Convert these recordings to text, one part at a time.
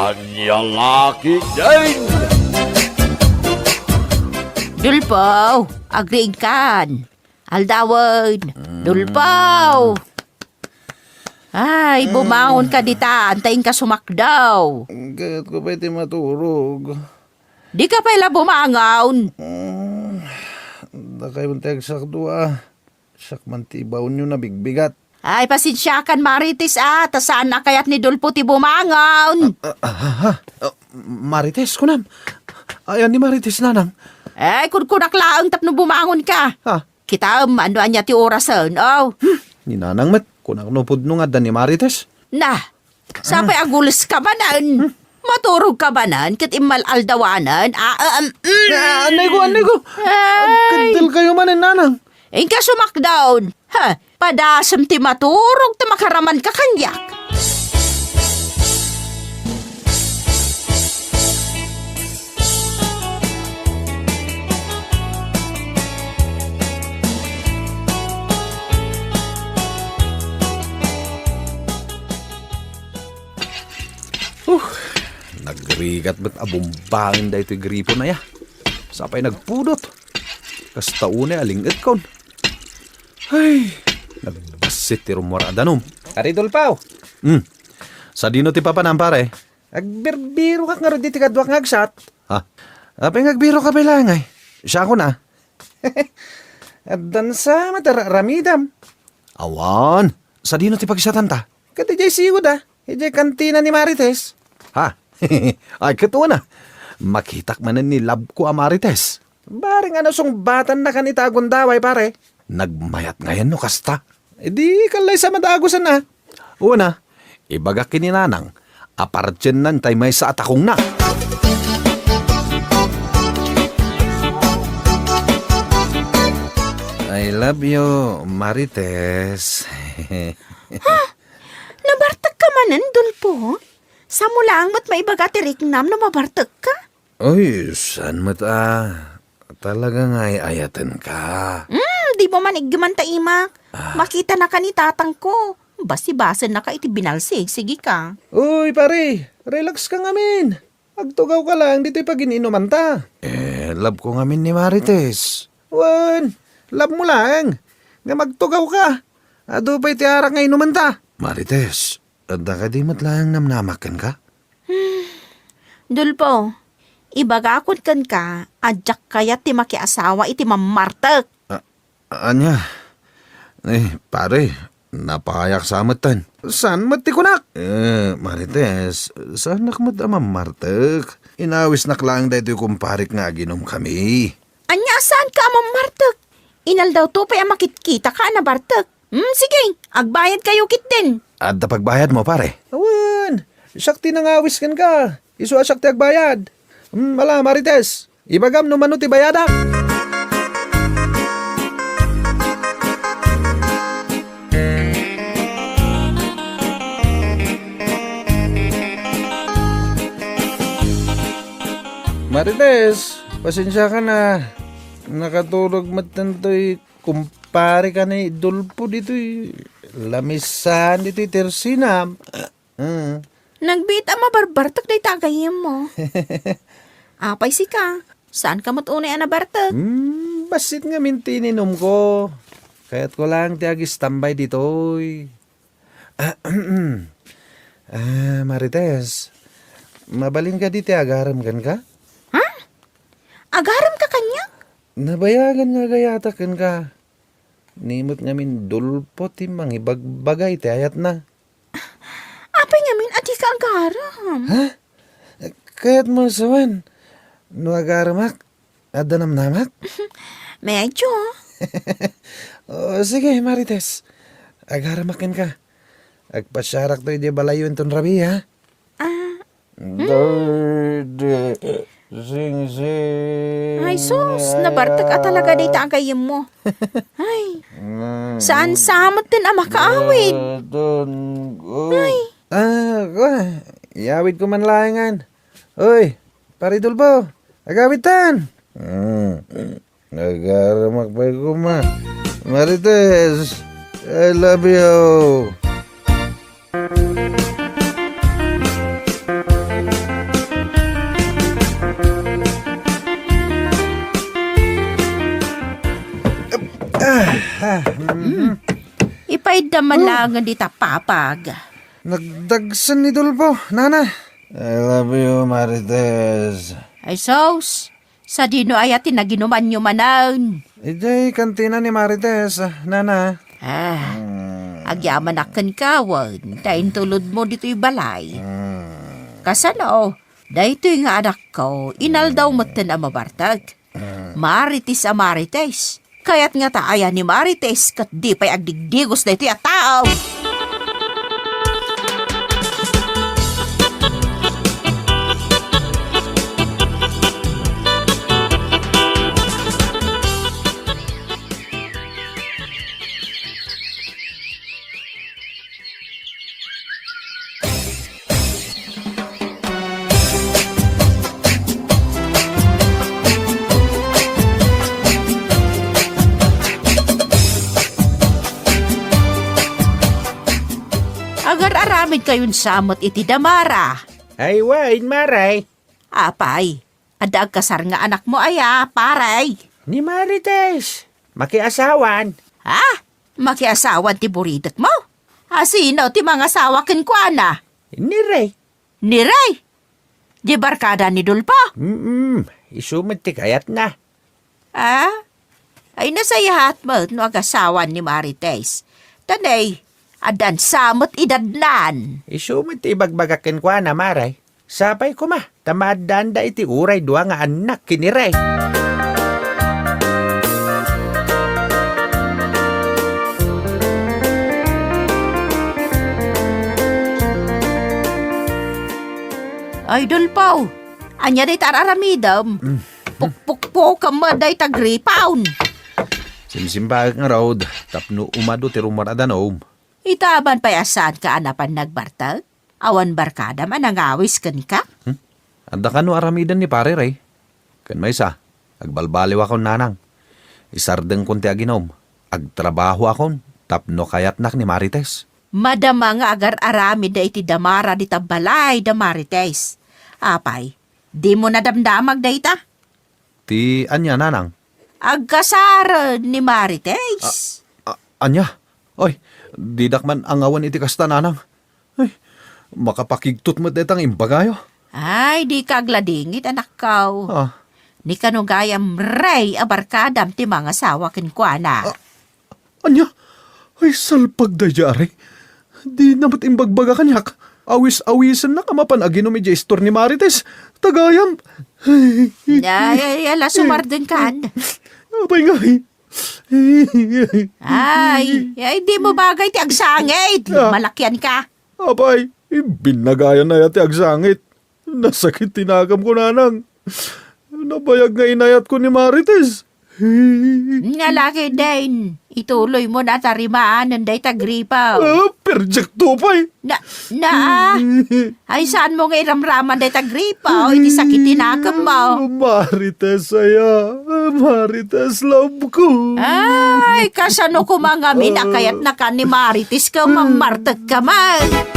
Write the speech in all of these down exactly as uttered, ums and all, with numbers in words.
Ania la ketdin? Dulpo, agriingkan. Aldawen, Dulpo. Ay, bumangon ka dita, anta inka sumakdaw. Kayatko pay ti maturog. Dika pay la bumangon. Mm, dakay man ti agsakdo, a. Siak man ti ibaonyo nabigbigat. Ay, pasensiakan, Marites, a, ta saan a kayat ni Dulpo ti bumangon. Ah, ah, ah, ah. Ah, Marites, kunam. Ayan ni Marites, nanang. Ay, kunkunak laeng tapno bumangon ka. Ah. Kitaem, ano ania ti orasen, o. Hmm, ni nanang met, kunak no pudno nga adda ni Marites. Na, sapay agules ka manen. Hmm. Maturog ka manen, ket immal-aldawanen. Ah, ah, um, mm. Ah, anay ko, anay ko. Ay. Agkaddel kayo manen, nanang. Inka sumakdaw. Ha, padasem ti maturog ta makaraman ka kaniak. Huh, nagrigat met a bumbangen daytoy gripon aya. Sapay nagpudot. Kasta unay a ling-etkon. Ay, nagbassit ti rummuar a danum. Pare Dulpo. Hmm. Sadino ti papanam, pare? Agbirbirokak ngarud iti kaduak nga agsat. Ha? Apay nga agbirok ka pay laeng ay? Siakon a. Addan sa met a ra-, ramidam. Awan. Sadino ti pagsatanta? Ket idiay sigud a. Idiay kantina ni Marites. Ha? Ay, ket una. Makitak manen ni labko a Marites. Bareng a nasungbatannakan ita a gundaway, pare. Nagmayat ngayen no kasta. Idi, kallaysa madagusan a. Una, ibagak ken ni nanang a partiennan tay maysa a takongna. I love you, Marites. Ha? Nabartek ka manen, Dulpo? Samo laeng met maibaga ti riknam no mabartek ka? Oy, saan met a. Talaga nga ay-ayaten ka. Hmm, di mo man iggeman ta imak. Ah. Makitana ka ni tatangko. Basibasennaka iti binalsigsigi ka. Uy, pare, relax ka ngamin. Agtugaw ka lang ditoy pagin-inuman ta. Eh, love ko ngamin ni Marites. Wen, love mo lang. Nga magtugaw ka. Adu pay ti arak nga inuman ta. Marites, adda kadi met laeng namnamak kenka? Dulpo, ibagakon kenka a diak kayat ti makiasawa iti mammartek. A-, ania? Eh, pare, napayak sa metten. Saan met ti kunak? Eh, Marites, saanak met a mammartek. Inawisnak laeng daytoy kumparek nga aginom kami. Ania a saanka a mammartek? Inaldaw to pay a makitkita ka a nabartek. Hmm, sige, agbayad kayo ketdin. Adda pagbayad mo, pare? Awan, siak ti nangawis kenka. Isu a siak ti agbayad. Hmm, ala, Marites, ibagam no mano ti bayadak. Marites, pasensiakan a. Nakaturog met tantoy kumpare ka ni Dulpo ditoy. Lamisan ditoy tersinam. Ah. Nagbiit a mabarbartek dayta a gayyemmo. Apay sika? Saanka met unay a nabartek? Hmm, bassit ngamin ti ininumko. Kayatko lang ti agistambay ditoy. Ah, ah, Marites, mabalin kadi ti agarem kenka? Ha? Agarem ka kaniak? Nabayagan nga agayatak kenka. Ni met ngamin Dulpo ti mangibagbaga iti ayatna. Apay ngamin a dika agarem? Ha? Kayatmo a sawen no agaremak, adda namnamak? Medyo. O, sige, Marites. Agaremak kenka. Agpasiarakto idiay balayyo inton rabii, ha? Ah, Daydi, singsing. Ay, sus, nabartek a talaga dayta a gayyemmo. Ay, saan sa met din a makaawid? Ay. Ah, kua, iyawid ko man laengan. Uy, Pare Dulpo, agawid tan. Mm. Nagaramak pay koma. Marites, I love you. Aman Oh. laengen dita papag. Nagdagsen ni Dolfo, nana. I love you, Marites. Ay, sus. Sadino aya ti naginumanyo manen? Idiay kantina ni Marites, nana. Ah, Hmm. agyamanak kenka wen, ta intulodmo ditoy balay. Hmm. Kasano? Daytoy nga anakko, inaldaw metten a mabartek. Marites a Marites. Kayat ngata aya ni Marites ket di pay agdigdigos daytoy a tao. Agar-aramidkayon sa met iti damara. Ay, wen, Mare. Apay, adda agkasar nga anakmo aya, pare? Ni Marites. Makiasawan. Ha? Makiasawan ti buridekmo? A, sino ti mangasawa kenkuana? Ni Rey. Ni Rey? Di barkada ni Dolfo? Mm, isu met ti kayatna. Ah? Ay, nasayaat met no agasawan ni Marites. Tanay, addan sa met idadnan. Isu met ti ibagbagak kenkuana, Mare. Sapay koma, ta maaddaanda iti uray dua nga annak ken ni Rey. Ay, Dolfo, ania dayta ar-aramidem? Mm. Pukpukpukem met dayta gripaw. Simsimbaek ngarud, tapno umadu ti rummuar a danum. Ita man pay a saanka a napan nagbartek? Awan barkadam a nangawis kenka? Hmm? Adda kano aramiden ni Pare Rey. Ken maysa, agbalbaliwakon, nanang. Isardengkon ti aginum. Agtrabahoakon tapno kayatnak ni Marites. Madama nga agar-aramid iti damara dita balay da Marites. Apay, dimo nadamdamag dayta? Ti ania, nanang? Agkasaren ni Marites. A-, a-, ania? Oy, didak man angawen iti kasta, nanang. Ay, makapakigtot met dayta nga imbagayo. Ay, dika agladingit, anakko. Ah. Ni kano gayam Rey a barkadam ti mangasawa kenkuana. Ah, ania? Ay, salpag daydiay, Rey. Dina met imbagbaga kaniak. Awis-awisennak a mapan aginum idiay istor ni Marites. Ta gayam. Ay, ay, ala, sumardengkan. Apay ngay? Ay, ay, dimo bagay ti agsangit. Ah. Malakianka. Apay, binnagayan aya ti agsangit. Nasakit ti nakemko, nanang. Nabayag nga inayatko ni Marites. Nga laki, Dane, ituloymo na a tarimaanen dayta gripaw. Ah, perjekto pay. Na, na, ah. Ay, saanmo nga iramraman dayta gripaw iti sakit ti nakemmo? Marites aya, Marites love ko. Ay, kasano koma ngamin a kayatnaka ni Marites ket mammartekka met?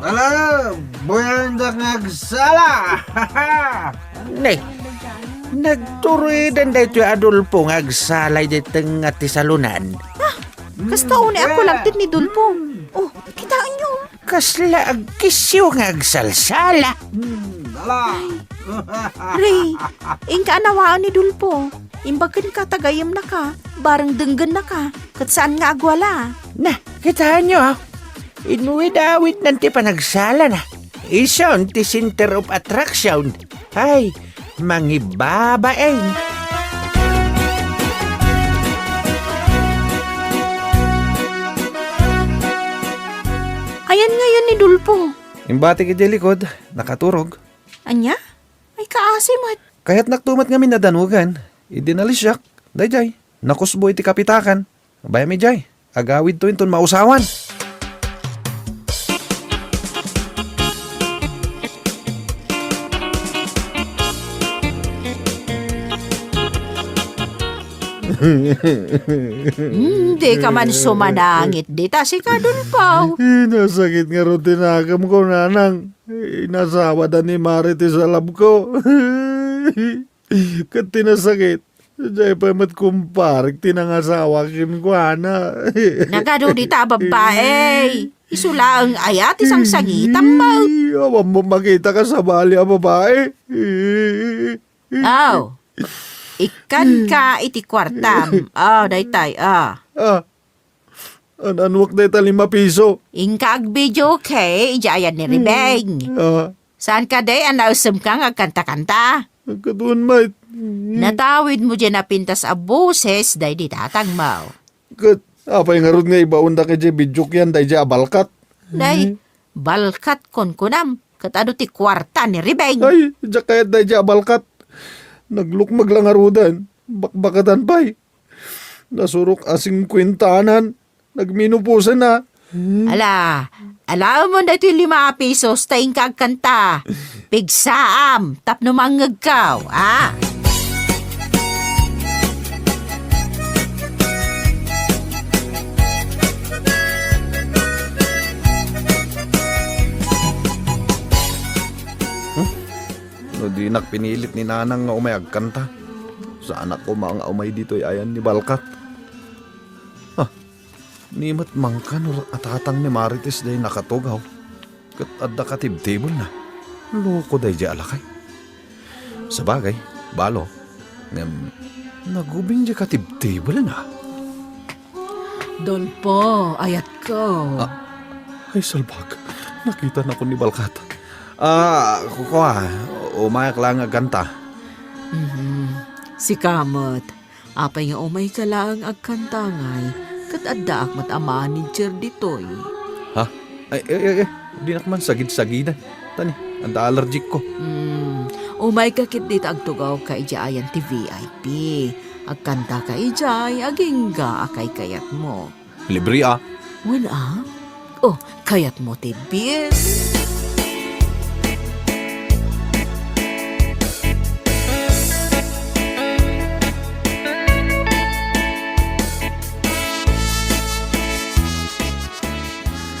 Ala, buyaendak nga agsala! Ne, nagturiden daytoy a Dolfo nga agsala idiay tengnga ti salonan. Ah, kasta unay a kulangted ni Dolfo. Oh, kitaenyo. Kasla agkisiw nga agsalsala. Hmm, ala. Ay. Ray, inka a nawaen ni Dolfo. Imbag kenka ta gayyemnaka, bareng denggennaka, ket saan nga agwala. Na, kitaenyo, ah. Inwid-awidnan ti panagsalana. Isun ti center of attraction. Ay, mangibabain. Ayan ngayon ni Dolfo. Imbatik idiay likod, nakaturog. Ania? Ay, kaasi met. Kayatnak to met ngamin a danugan. Idi nalisiak, daydiay, nakusbo iti kapitakan. Bayam idiay, agawidto inton mausawan. Hmm, dika man sumanangit dita, sika, Dolfo. Nasakit ngarud ti nakemko, nanang. Inasawada ni Marites a labko. Ket ti nasakit, diay pay met kumparek ti nangasawa kenkuana. Nagadu dita a babbai. Isu laeng aya ti sangsangitam met. Awan mo makita ka sabali a babai. Aw, ikkanka iti kuartam. Aw, daytay, ah. Ah, an-anuak dayta lima piso? Inka agbidio, okay, idiay ayan ni Ribeng. Ah. Saan kadi a naesemka nga agkanta-kanta? Agkadun met. Natawid mo diay napintas a boses daydi tatangmo. Ket apay ngarud nga ibaonda kay diay bidiok yan daydiay a balkat? Day, balkat kunkunam, ket adu ti kuarta ni Ribeng. Ay, diak kayat daydiay a balkat. Naglukmeg la ngaruden, bakbakatan pay. Nasurok a singkuentanan. Nagmenopausana. Ala, alaemon daytoy lima a pisos ta inka agkanta. Pigsaam tapno mangngegko, a? Hmm? No dinak pinilit ni Nanang nga umay agkanta, saanak koma nga umay ditoy ayan ni balkat. Ah, Ni met mangkanor a tatang ni Marites diay nakatugaw, ket adda katibtibelna. Loko daydiay a lakay. Sabagay, balo, ngem nagubing diay katibtibelna. Dolfo, ayatko. Ah, ay, salbag. Nakitanakon ni balkat. Ah, kua, umayak laeng agkanta. Mhm. Sika met. Apay nga umayka laeng agkanta ngay, ket addaak met a manager ditoy. Ha? Ay, ay, ay, ay, dinak man sagid-sagiden. Tani, adda allergic ko. Hmm, umayka ketdi ta agtugawka idiay ayan ti V I P. Agkantaka idiay, agingga a kaykayatmo. Libre, a. Wen, a? Oh, kayatmo ti bill?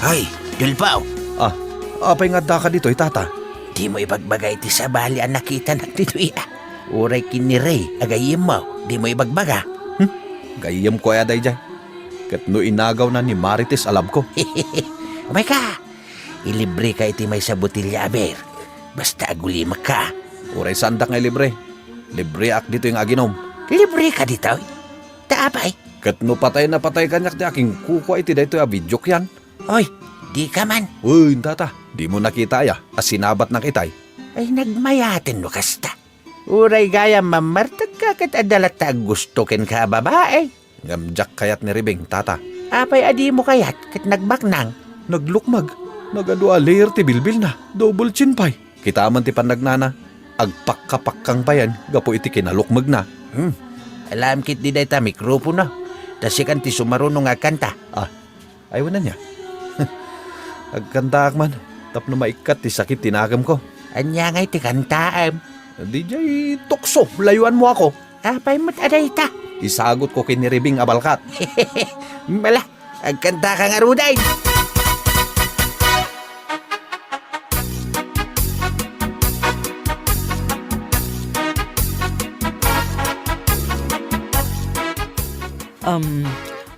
Hoy, Dolfo! Ah, apay nga addaka ditoy, tata? Dimo ibagbaga iti sabali a nakitanak ditoy, a. Uray ken ni Ray a gayyemmo, dimo ibagbaga? Hmm? Gayyemko aya daydiay? Ket no inagawna ni Marites a labko. Umayka! Ilibreka iti maysa a botelia a beer. Basta agulimekka. Uray saandak nga ilibre. Libreak ditoy nga aginom. Libreka ditoy? Ta apay? Ket no patay na patay kaniak ti akinkukua iti daytoy a bidiok yan. Oy, dika man. Uy, tata, dimo nakita aya a sinabatnak itay? Ay, nagmayaten no kasta. Uray gayam mammartekka ket adda latta a gusto kenka a babai. Ngem diak kayat ni Ribing, tata. Apay a dimo kayat ket nagbaknang? Naglukmeg. Nagadu a layer ti bilbilna. Double chin pay. Kitaem ti pannagnana. Agpakkapakkang payen gapu iti kinalukmegna. Hmm. Alam ketdi dayta mikropono. Ta sikan ti sumaruno nga agkanta. Ah, Ay, wen ania? Agkantaak man tapno maikkat ti sakit ti nakemko. Ania ngay ti kantaem? Diay tukso, layuanmo ako. Apay met a dayta? Isagutko ken ni Ribing a balkat. Mala, agkantaka ngaruden. Um,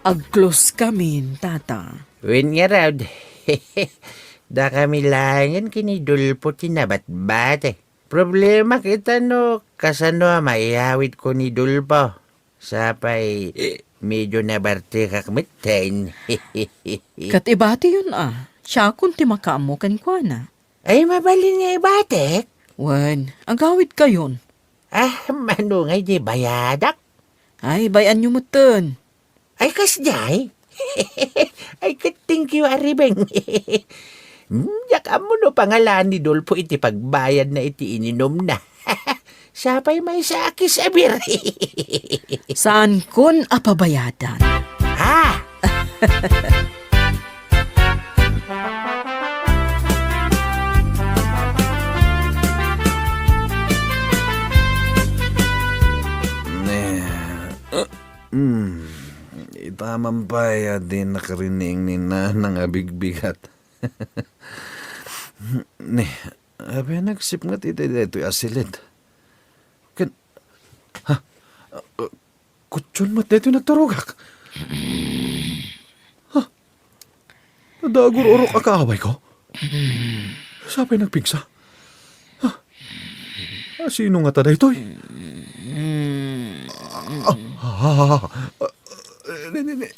Agclose kamin, tata. Wen ngarud, dakami laengen ken ni Dolfo ti nabatbati. Problema ket no kasano a maiyawidko ni Dolfo. Sapay, medio nabartekak metten. Ket ibatiyon a, siakon ti makaammo kenkuana. Ay, mabalin nga ibatek? Wen, agawidkayon. Ah, mano ngay ti bayadak? Ay, bay-anyo metten. Ay, kasdiay? Ay, ket thank you, a Ribing. Hmm, diak ammo no pangalaan ni Dolfo iti pagbayadna iti ininumna. Sapay maysa a kiss a beer. Saankon a pabayadan. Ha? Ne, eh, Amangan pay a di nakarining ni Nanang a bigbigat. Ni, apay a nagsipnget iti daytoy a silid? Ken, ha? Kutyon met daytoy nagturogak. Ha? Adda agur-urok a kaawayko? Sapay nagpigsa? Ha? A, sino ngata daytoy? Ah, ah, ah, ah, ni, ni, ni,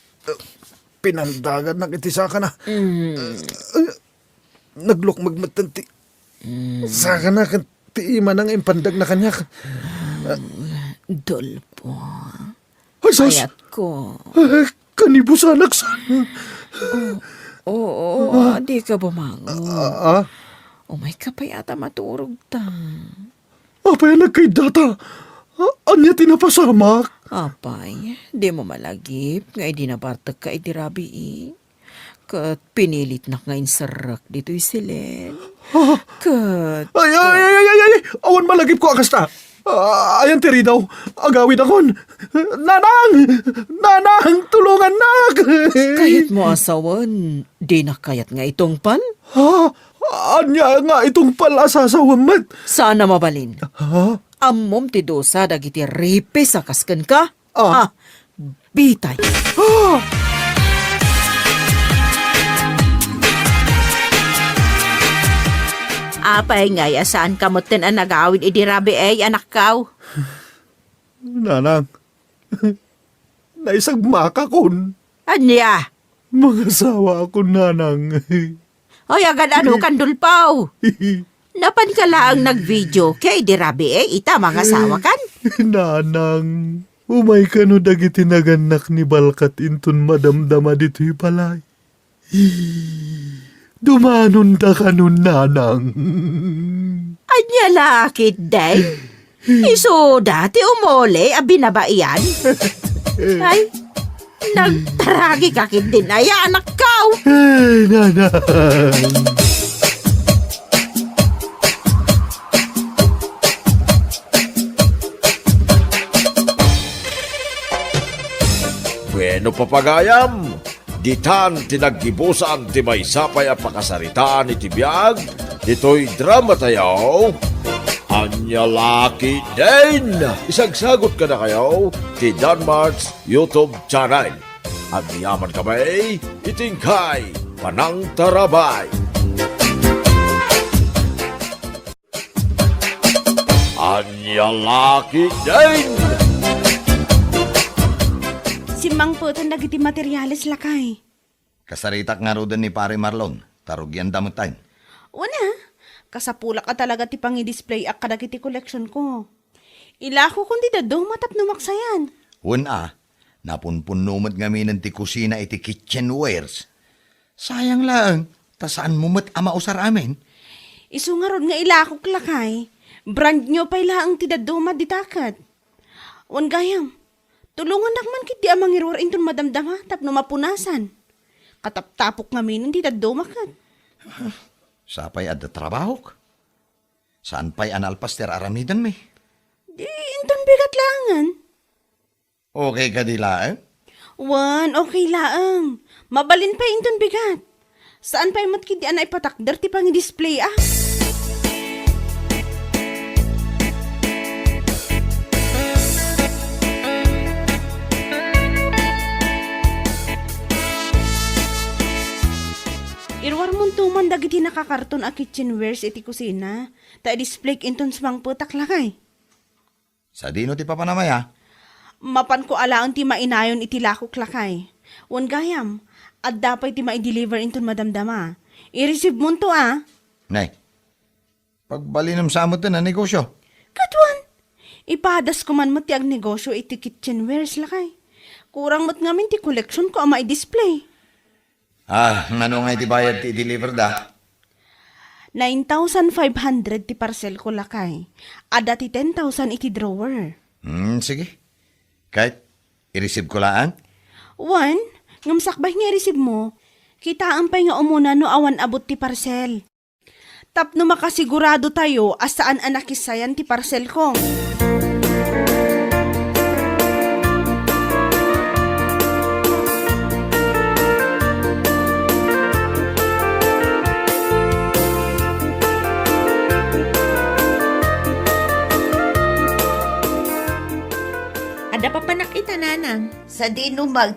pinandagannak iti sakana. Ah, naglukmeg metten ti sakana ken ti imana nga impandagna kaniak. Dolpo. Ay, sus! Ayatko. Eh, kanibusanak sa. Oo, oo, dika bumangon. Ah, ah? Umayka pay ata maturogta. Apay a nagkaiddata? A-, ania ti napasamak? Apay, dimo malagip nga idi nabartekka iti rabii, ket pinilitnak nga inserrek ditoy silid. Ah. Ket ay, ay, ay, ay, ay, ay! Awan malagipko a kasta. Ah, ayan ti ridaw. Agawidakon. Nanang! Nanang, tulongannak! Kayatmo a sawen, dinak kayat nga itungpal? Ha? Ania nga itungpal a sasawem met? Saan a mabalin. Ha? Ammom ti dusa dagiti ripis a kas kenka? Ah. Ah, bitay. Ah! Apay ngay a saanka metten a nagawid idi rabii, anakko? Nanang, naisagmakakon. Ania? Mangasawaakon, Nanang. Ay, agad-ano kan, Dolpo? Napanka laeng nagvideo ket idi rabii, eh, ita mangasawakan? Nanang, umay kano dagiti nagannak ni Balkat inton madamdama ditoy balay. Dumanonda kano, Nanang. Ania la ketdin? Isuda ti umuli a binabaian? Ay, nagtaragika ketdin aya, anakko? Ay, Nanang. Bueno, papagayam, ditan ti naggibusan ti maysa pay a pakasaritaan iti biag ditoy dramatayo, Ania la ketdin. Isagsagut kadakayo ti Danmart's YouTube channel. Agyamankami iti inkay panangtarabay. Ania la ketdin? Simmangpeten dagiti materiales, lakay. Kasaritak ngaruden ni Pare Marlon, ta rugianda metten. Wen a, kasapulak a talaga ti pangidisplayak kadagiti koleksionko. Ilakokon ti dadduma tapno maksayan. Wen a, napunpunno met ngaminen ti kusina iti kitchenwares. Sayang laeng, ta saanmo met a mausar amin. Isu ngarud nga ilakok, lakay, brand new pay laeng ti dadduma dita ket. Wen gayam, tulongannak man ketdi a mangiruar inton madamdama tapno mapunasan. Kataptapok ngaminen ti dadduma ket. Sapay adda trabahok. Saan pay a nalpas ti ar-aramidenmi? Di inton bigat laengen. Okay kadi laeng? Wen, okay laeng. Mabalin pay inton bigat. Saan pay met ketdi a naipatakder ti pangidisplay a. Iruarmonto man dagiti nakakarton a kitchenwares iti kusina, ta i-displayk inton sumangpetak, lakay. Sadino ti papanam aya? Mapanko a laeng ti mainayon iti lakok, lakay. Wen gayam, adda pay ti maideliver inton madamdama. Ireceivemonto a. Nay, pagbalinem sa met a negosio. Ket wen, ipadasko man met ti agnegosio iti kitchenwares, lakay. Kurang met ngamin ti koleksionko a maidisplay. Ah, nano nga iti bayad ti i-deliver da? Nine thousand five hundred ti parcelko, lakay. Adda ti ten thousand iti drawer. Hmm, sige. Ket, i-receive ko laeng? Wen, ngem sakbay nga i-receive mo, kitaem pay nga umuna no awan abut ti parcel. Tapno makasigurado tayo a saan a nakissayan ti parcelko. Adda papanak ita, nanang. Sadino met?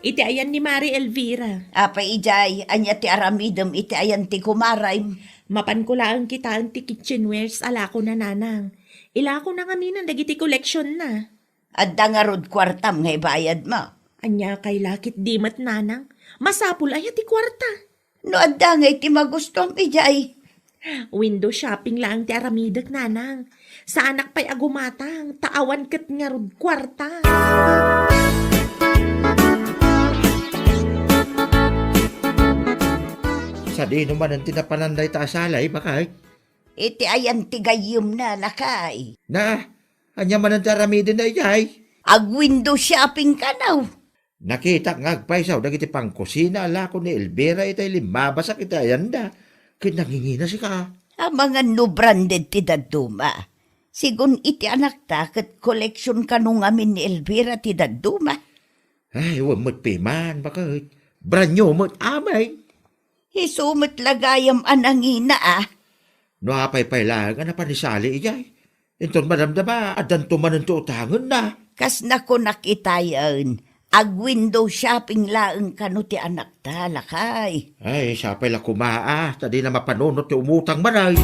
Iti ayan ni Mari Elvira. Apay idiay, ania ti aramidem iti ayan ti kumarem? Mapanko laeng kitaen ti kitchenwares a lakona, nanang. Ilakona ngamin dagiti koleksionna. Adda ngarud kuartam nga ibayadmo? Ania kay lakit di met, nanang? Masapul aya ti kuarta? No adda ngay ti magustuam idiay. Window shopping laeng ti aramidek, nanang. Saanak pay a gumatang, ta awan ket ngarud kuarta. Sadino manen ti napanan dayta a salay, bakay? Iti ayan ti gayyemna, lakay. Na, ania manen ti aramidenna idiay? Ag-window shopping kano? Nakitak nga agpaysaw dagiti pangkusina a lako ni Elvira itay limmabasak iti ayanda. Ket nangingina sika. Amangan no branded ti dadduma. Sigun iti anakta ket collection kano ngamin ni Elvira ti dadduma. Ay, wen met piman, baket. Brand new met amin. Isu met la gayam a nangina, a. No apay pay laeng a napan ni Sally idiay. Inton madamdama, addanto manen ti utangenna. Kas nakunak itayen, ag-window shopping laeng kano ti anakta, lakay. Ay, sapay la koma, a, ta dina mapanunot ti umutang manen.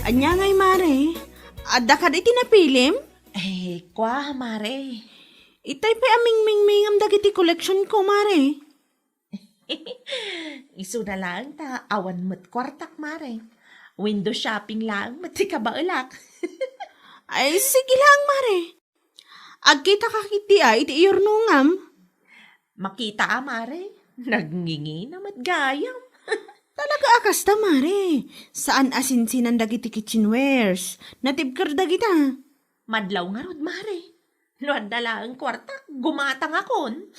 Ania ngay, Mare? Adda kadi ti napilim? Eh, kua, Mare. Itay pay a mingmingmingam dagiti collection ko, Mare. Isuna laeng ta awan met kuartak, Mare. Window shopping laeng met ti kabaelak. Ay, sige laeng, Mare. Agkita ka ketdi a iti iyurnongam? Makita a, Mare. Nagngingina met gayam. Talaga a kasta, Mare. Saan a sinsinan dagiti kitchenwares. Natibker dagita. Madlaw ngarud, Mare. No adda laeng kuartak, gumatangakon.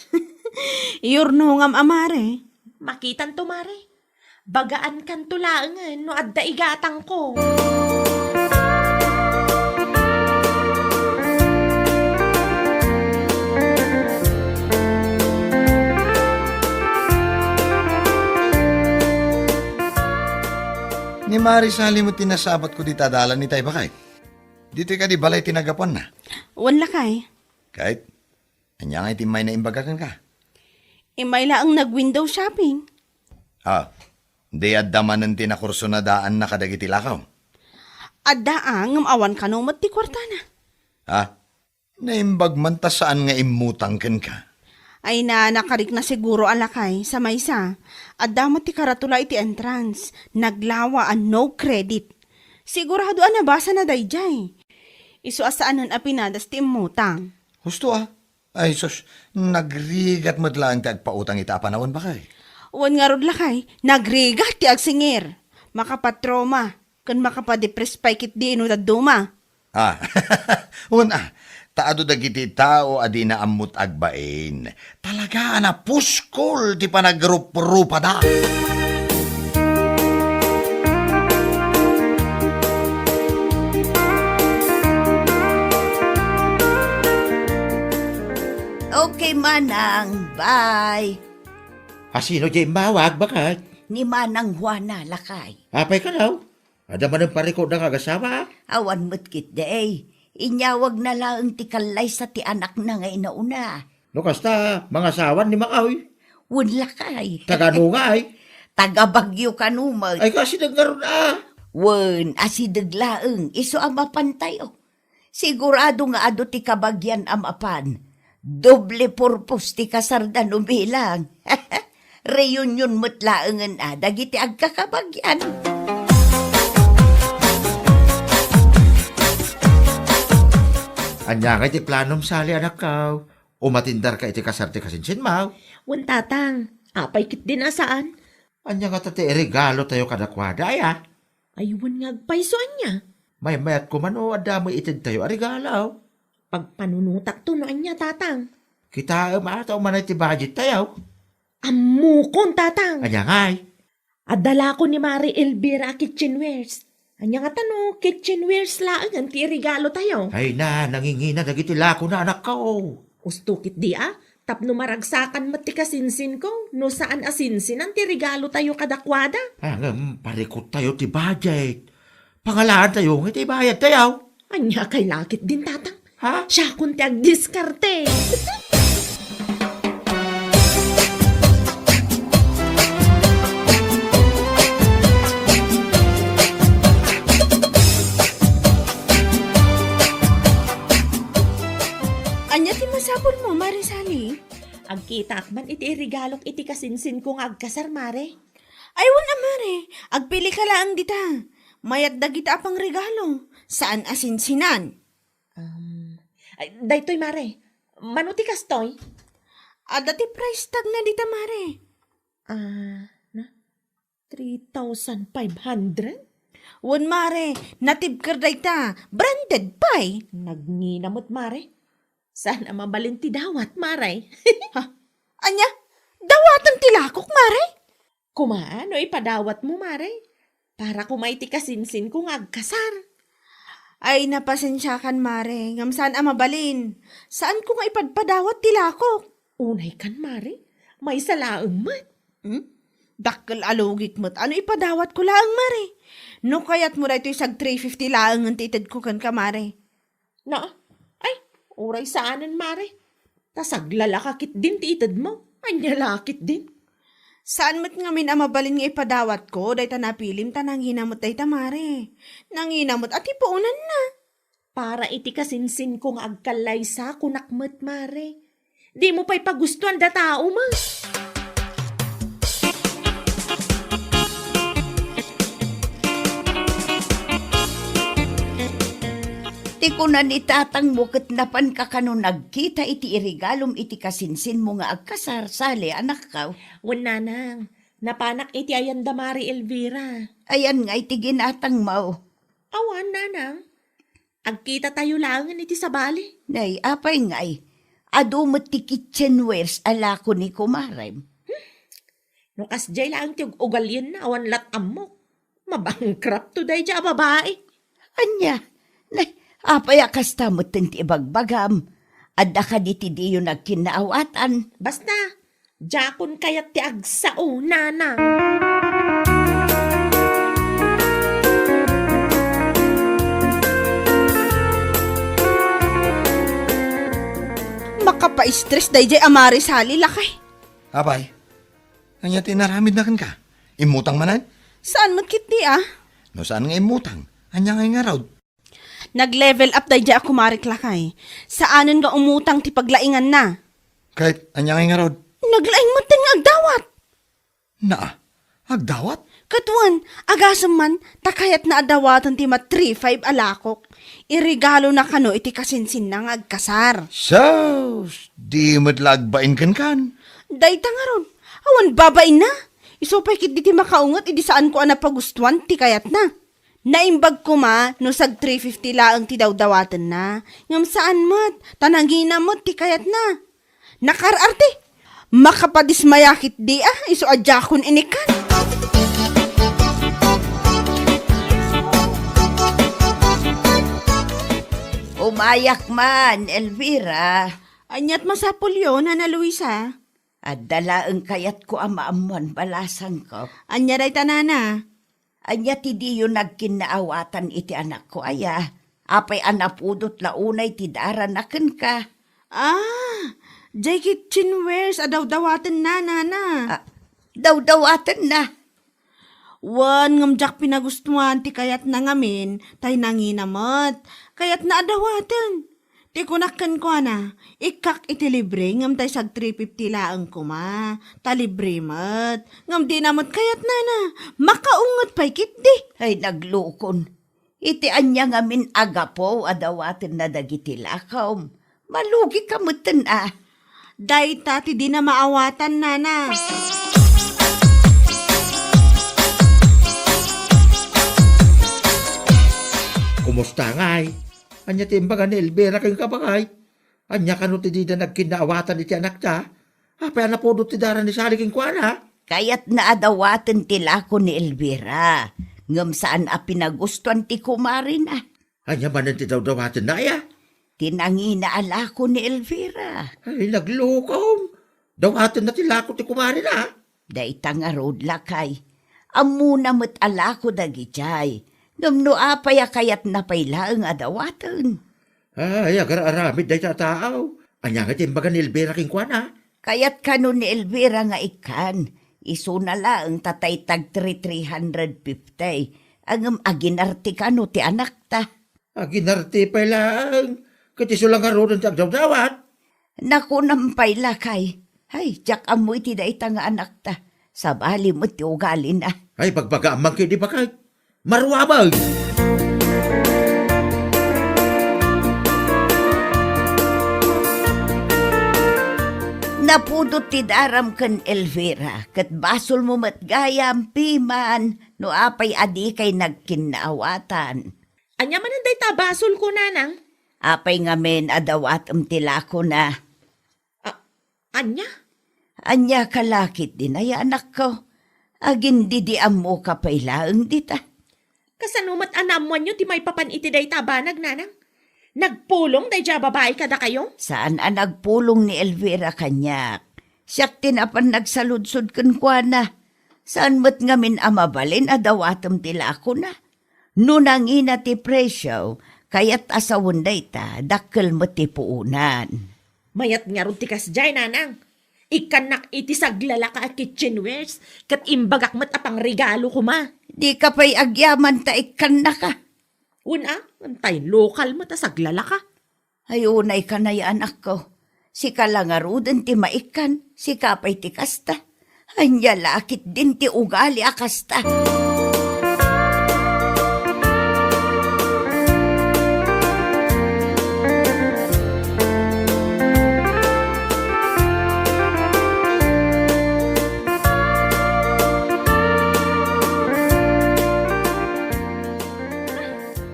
Iyurnongam a, Mare. Makitanto, Mare. Bagaankanto laengen no adda igatangko. Ni Mari Sally met ti nasabatko dita dalan itay, bakay. Ditoy kadi balay ti naggapuanna? Wen, lakay. Ket, ania ngay ti immayna imbaga kenka? Immay laeng nag-window shopping. Ah, di adda manen ti nakursunadaanna kadagiti lakaw? Adda a, ngem awan kano met ti kuartana. Ah, naimbag man ta saan nga immutang kenka. Ay na, nakarikna siguro a, lakay, sa maysa. Adda met ti karatula iti entrance, naglawa a no credit. Sigurado a nabasana daydiay. Isu a saanen a pinadas ti immutang. Husto a. Ay sus, nagrigat met laeng ti agpautang ita a panawen, bakay. Wen ngarud, lakay, nagrigat ti agsingir. Makapatrauma ken makapadepress pay ketdi no dadduma. Ah, wen a, ta adu dagiti tao a dina ammot agbain. Talaga a napuskol ti panagruprupada. Okay, Manang. Bye. Asino diay immawag, bakay? Ni Manang Juana, lakay. Apay kano? Adda manen parikutda nga agasawa? Awan met ketdi. Inyawagna laeng ti kallaysa ti anakna nga inauna. No kasta, mangasawan ni Makaw? Wen, lakay. Taga ano ngay? Taga Baguio kano met. Ay, kasideg ngarud a. Wen, asideg laeng, isu a mapantayo. Sigurado nga adu ti kabagian a mapan. Doble purpose ti kasarda no bilang. Reunion met laengen a dagiti agkakabagian. Ania ngay ti planom, Sally, anakko? Umatendarka iti kasar ti kasinsinmo? Wen, tatang. Apay ketdin a saan? Ania ngata ti iregalotayo kadakuada, aya? Ay, wen nga agpayso, ania? Maymayat koma no adda met itedtayo a regalo. Pagpanunotakto no ania, tatang. Kitaem a ta umanay ti budgettayo. Ammokon, tatang. Ania ngay? Adda lako ni Mari Elvira a kitchenwares. Ania ngata no kitchenwares laengen ti iregalotayo? Ay na, nangingina dagiti lakona, anakko. Husto ketdi a, Tapno maragsakan met ti kasinsinko, no saan a sinsinan ti regalotayo kadakuada. Ah, ngem parikuttayo ti budget. Pangalaantayo nga iti bayadtayo. Ania kay lakit din, tatang? Ha? Siakon ti agdiskarte. Ania ti masapulmo, Mare Sally? Agkitaak man iti iregalok iti kasinsinko nga agkasar, Mare. Ay, wen a, Mare. Agpilika laeng dita. Mayat dagita a pangregalo. Saan a sinsinan. Um, ay, daytoy, Mare. Mano ti kastoy? Adda ti price tag na dita, Mare. Ah, na? Three thousand five hundred? Wen, Mare. Natibker dayta. Branded pay. Nagngina met, Mare. Saan a mabalin ti dawat, Mare? Ha? Ania? Dawaten ti lakok, Mare? Kuma, no ipadawatmo, Mare? Para kuma iti kasinsinko nga agkasar. Ay, napasensiakan, Mare, ngem saan a mabalin. Saanko nga ipadpadawat ti lakok. Unaykan, Mare. Maysa laeng met. Hmm? Dakkel a lugik met. Ano ipadawatko laeng, Mare? No kayatmo daytoy sag three fifty laengen ti itedko kenka, Mare. Na, ay, uray saanen, Mare. Ta saglalaka ketdin ti itedmo. Ania la ketdin? Saan met ngamin a mabalin nga ipadawatko dayta napilim ta nangina met dayta, Mare. Nangina met a ti puonanna. Para iti kasinsinko nga agkallaysa, kunak met, Mare. Dimo pay pagustuan da tao, ma. Ti kuna ni tatangmo ket napanka kano nagkita iti iregalom iti kasinsinmo nga agkasar, Sally, anakko. Wen, nanang, napanak iti ayan da Mare Elvira. Ayan nga iti ginatangmo? Awan, nanang. Agkitatayo laengen iti sabali. Nay, apay ngay? Adu met ti kitchenwares a lako ni kumarem. No kasdiay laeng ti ug-ugalienna, awan lat ammok. Mabankrupt to daydiay a babai. Ania? Nay, apay a kasta metten ti ibagbagam? Adda kadi ti diyo nagkinnaawatan? Basta, diakon kayat ti agsao, nana. Makapa-stress daydiay a Mare Sally, lakay. Apay, ania ti inaramidna kenka? Immutang manen? Saan met ketdi a? No saan nga immutang, ania ngay ngarud? Nag-level up daydiay a kumarek, lakay. Saanen nga umutang ti paglainganna. Ket ania ngay ngarud? Naglaing metten nga agdawat. Naa, agdawat? Ket wen, agasem man, ta kayatna a dawaten ti ma-three five a lakok. Iregalona kano iti kasinsinna nga agkasar. Sus, di met la agbain kenkan. Dayta ngarud, awan babainna. Isu pay ketdi ti makaunget idi saanko a napagustuan ti kayatna. Naimbag koma no sag three fifty laeng ti dawdawatenna, ngem saan met, ta nangina met ti kayatna. Nakaar-arte! Makapadismaya ketdi a, isu a diakon inikkan. Umayak man, Elvira. Aniat masapulyo, Nana Luisa? Adda laeng kayatko a maammoan balasangko. Ania dayta, nana? Ania ti diyo nagkinnaawatan iti anakko aya? Apay a napudot la unay ti darana kenka? Ah, jay kitchenwares a dawdawatenna, nana. Ah, dawdawatenna? Wen, ngem diak pinagustuan ti kayatna ngamin, tay nangina met. Kayatna a dawaten. Ti kunak kenkuana, ikkak iti libre ngem tay sag three fifty laeng koma, ta libre met. Ngem dina met kayatna na, makaunget pay ketdi. Ay, naglukon. Iti ania ngamin a gapu a dawatenna dagiti lakom? Malugika metten a. Dayta ti dina maawatan, nana. Kumusta ngay? Ania ti imbaga ni Elvira kenka, baket? Ania kano ti dida nagkinnaawatan iti anakda? Apay a napudot ti dara ni Sally kenkuana? Kayatna a dawaten ti lako ni Elvira, ngem saan a pinagustuan ti kumarina. Ania manen ti dawdawatenna aya? Ti nangina a lako ni Elvira. Ay, naglukom. Dawatenna ti lako ti kumarina. Dayta ngarud, lakay. Ammona met a lako dagijay. Ngem no apay a kayatna pay laeng a dawaten? Ay, agar-aramid dayta a tao. Ania nga ti imbaga ni Elvira kenkuana? Kayat kano ni Elvira nga ikkan. Isuna laeng ta tay tag three, three hundred fifty. Ngem aginarte kano ti anakta. Aginarte pay laeng, ket isu la ngaruden ti agdawdawat. Nakunam pay, lakay. Ay, diak ammo iti dayta nga anakta. Sabali met ti ugalina. Ay, bagbagaam man ketdi, baket. Maruameng! Napudot ti daram ken Elvira, ket basolmo met gayam, piman, no apay a dikay nagkinnaawatan. Ania manen dayta a basolko, nanang? Apay ngamin a dawatem ti lakona? A-, ania? Ania ka la ketdin aya, anakko? Agindidiammoka pay laeng dita. Kasano met a naammoanyo ti maipapan iti dayta a banag, nanang? Nagpulong daydiay a babai kadakayo? Saan a nagpulong ni Elvira kaniak. Siak ti napan nagsaludsod kenkuana. Saan met ngamin a mabalin a dawatem ti lakona. No nangina ti presio, kayat a sawen dayta, dakkel met ti puonan. Mayat ngarud ti kasdiay, nanang. Ikkannak iti saglalaka a kitchenwares, ket imbagak met a pangregalo koma. Dika pay agyaman ta ikkannaka. Wen a, antay lokal met a saglalaka. Ay, unay ka nay, anakko. Sika la ngaruden ti maikkan, sika pay ti kasta. Ania la ketdin ti ugali a kasta?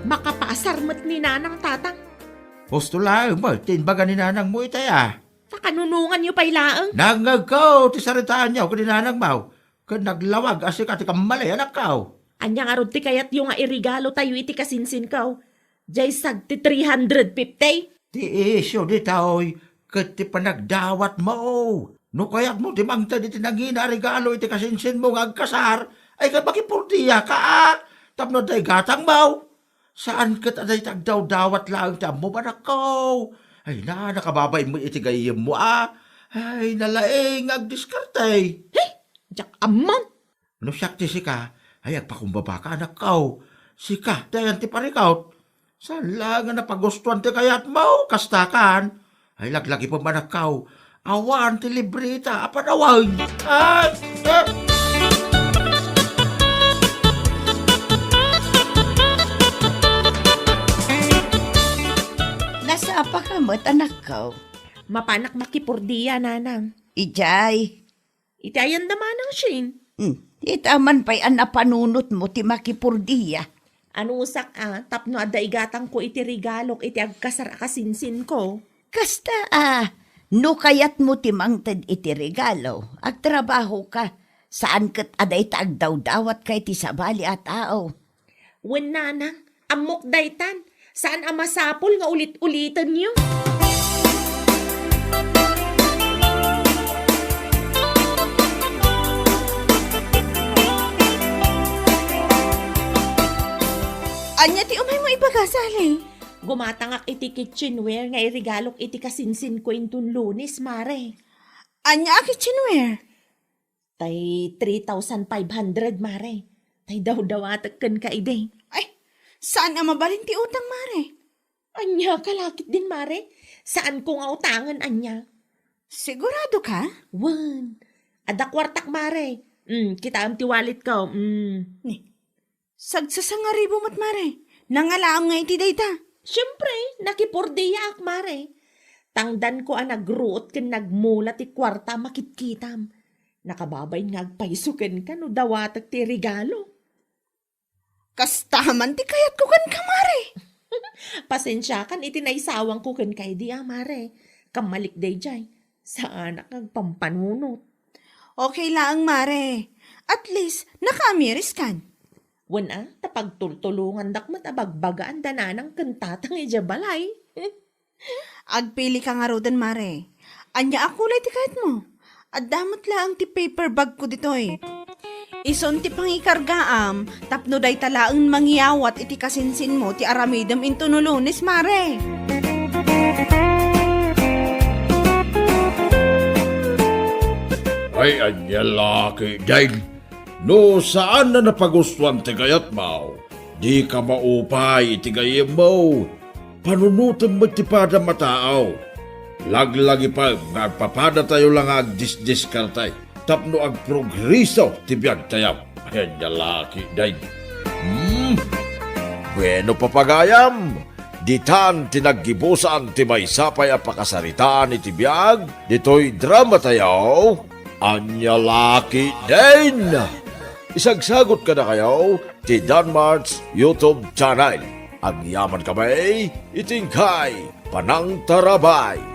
Makapaasar met ni Nanang, Tatang. Husto laeng met ti imbaga ni nanangmo itay a. Ta kanunonganyo pay laeng? Nangngegko ti saritaanyo ken ni nanangmo, ken naglawag a sika ti kammali, anakko. Ania ngarud ti kayatyo nga iregalo tayo iti kasinsinko? Diay sag ti three hundred fifty? Ti isyu ditoy, ket ti panagdawatmo. No kayatmo ti mangted iti nangina a regalo iti kasinsinmo nga agkasar, ay ket makipordiaka, a, tapno adda igatangmo. Saan ket a dayta agdawdawat laeng ti ammom, anakko. Ay na, nakababain met iti gayyemmo, a. Ay, nalaing nga agdiskarte. He! Diak ammo. No siak ti sika, ay agpakumbabaka, anakko. Sika, ti ayan ti parikot. Saan la nga napagustuan ti kayatmo, kastakan? Ay, laglagipem, anakko. Awan ti libreta a panawen. Ay, eh. Nasapaka met, anakko. Mapanak makipordia, nanang. Idiay. Iti ayan da manang Shane? Hmm, ita man pay a napanunotmo ti makipordia. Anusak a, tapno adda igatangko iti regalok iti agkasar a kasinsinko. Kasta a, no kayatmo ti mangted iti regalo, agtrabahoka. Saan ket a dayta agdawdawatka iti sabali a tao. Wen, nanang, ammok daytan. Saan a masapul nga ulit-ulitenyo. Ania ti umaymo ibaga, Sally? Gumatangak iti kitchenware nga iregalok iti kasinsinko inton Lunes, mare. Ania a kitchenware? Tay three thousand five hundred, mare. Tay dawdawatek kenka idi. Ay, saan a mabalin ti utang, mare? Ania ka la ketdin, mare? Saanko nga utangen ania. Sigurado ka? Wen. Adda kuartak, mare. Mm, kitaem ti walletko. Mm. Ni, sagsasangaribu met, mare. Nangalaam nga iti dayta. Siempre, nakipordiaak, mare. Tangdanko a nagruot ken nagmula ti kuarta a makitkitam. Nakababain nga agpayso kenka no dawatek ti regalo. Kasta man ti kayatko kenka, mare. Pasensiakan iti naisawangko kenka idi a, mare. Kammalik daydiay. Saanak nga agpampanunot. Okay laeng, mare. At least, nakaamiriskan. Wen a, ta pagtultulongandak met a bagbagaan da nanang ken tatang idiay balay. Agpili ka ngaruden, Mare. Ania a kulay ti kayatmo? Adda met laeng ti paper bag ko ditoy. Isun ti pangikargaam tapno dayta laeng mangyawat iti kasinsinmo ti aramidem intono Lunes, Mare. Ay, ania la ketdin? No saan a napagustuan ti kayatmo, dika maupay iti gayyemmo. Panunotem met ti padam a tao. Laglagipem nga agpapadatayo la nga agdisdiskarte tapno agprogreso ti biagtayo. Ania la ketdin? Hmm? Bueno, papagayam, ditan ti naggibusan ti maysa pay a pakasaritaan iti biag ditoy dramatayo. Ania la ketdin? Isagsagot kadakayo ti Danmart's YouTube channel. Agyaman kami iti inkay panangtarabay.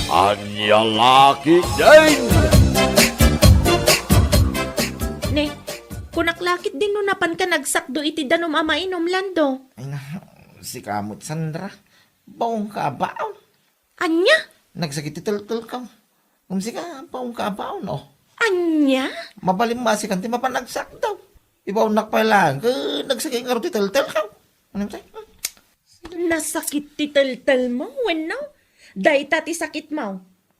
Ania la ketdin? Ne, kunak la ketdin no napanka nagsakdo iti danum a mainum, Lando. Ay na, sika met, Sandra. Baonka a baon. Ania? Nagsakit ti teltelko. Ngem sika, baonka a baon, o. Ania? Mabalin masikan ti mapan agsakdo. Ibaonnak pay laeng, ket nagsakit ngarud ti teltelko. Ano ti? Nasakit ti teltelmo, wenno? Dayta ti sakitmo.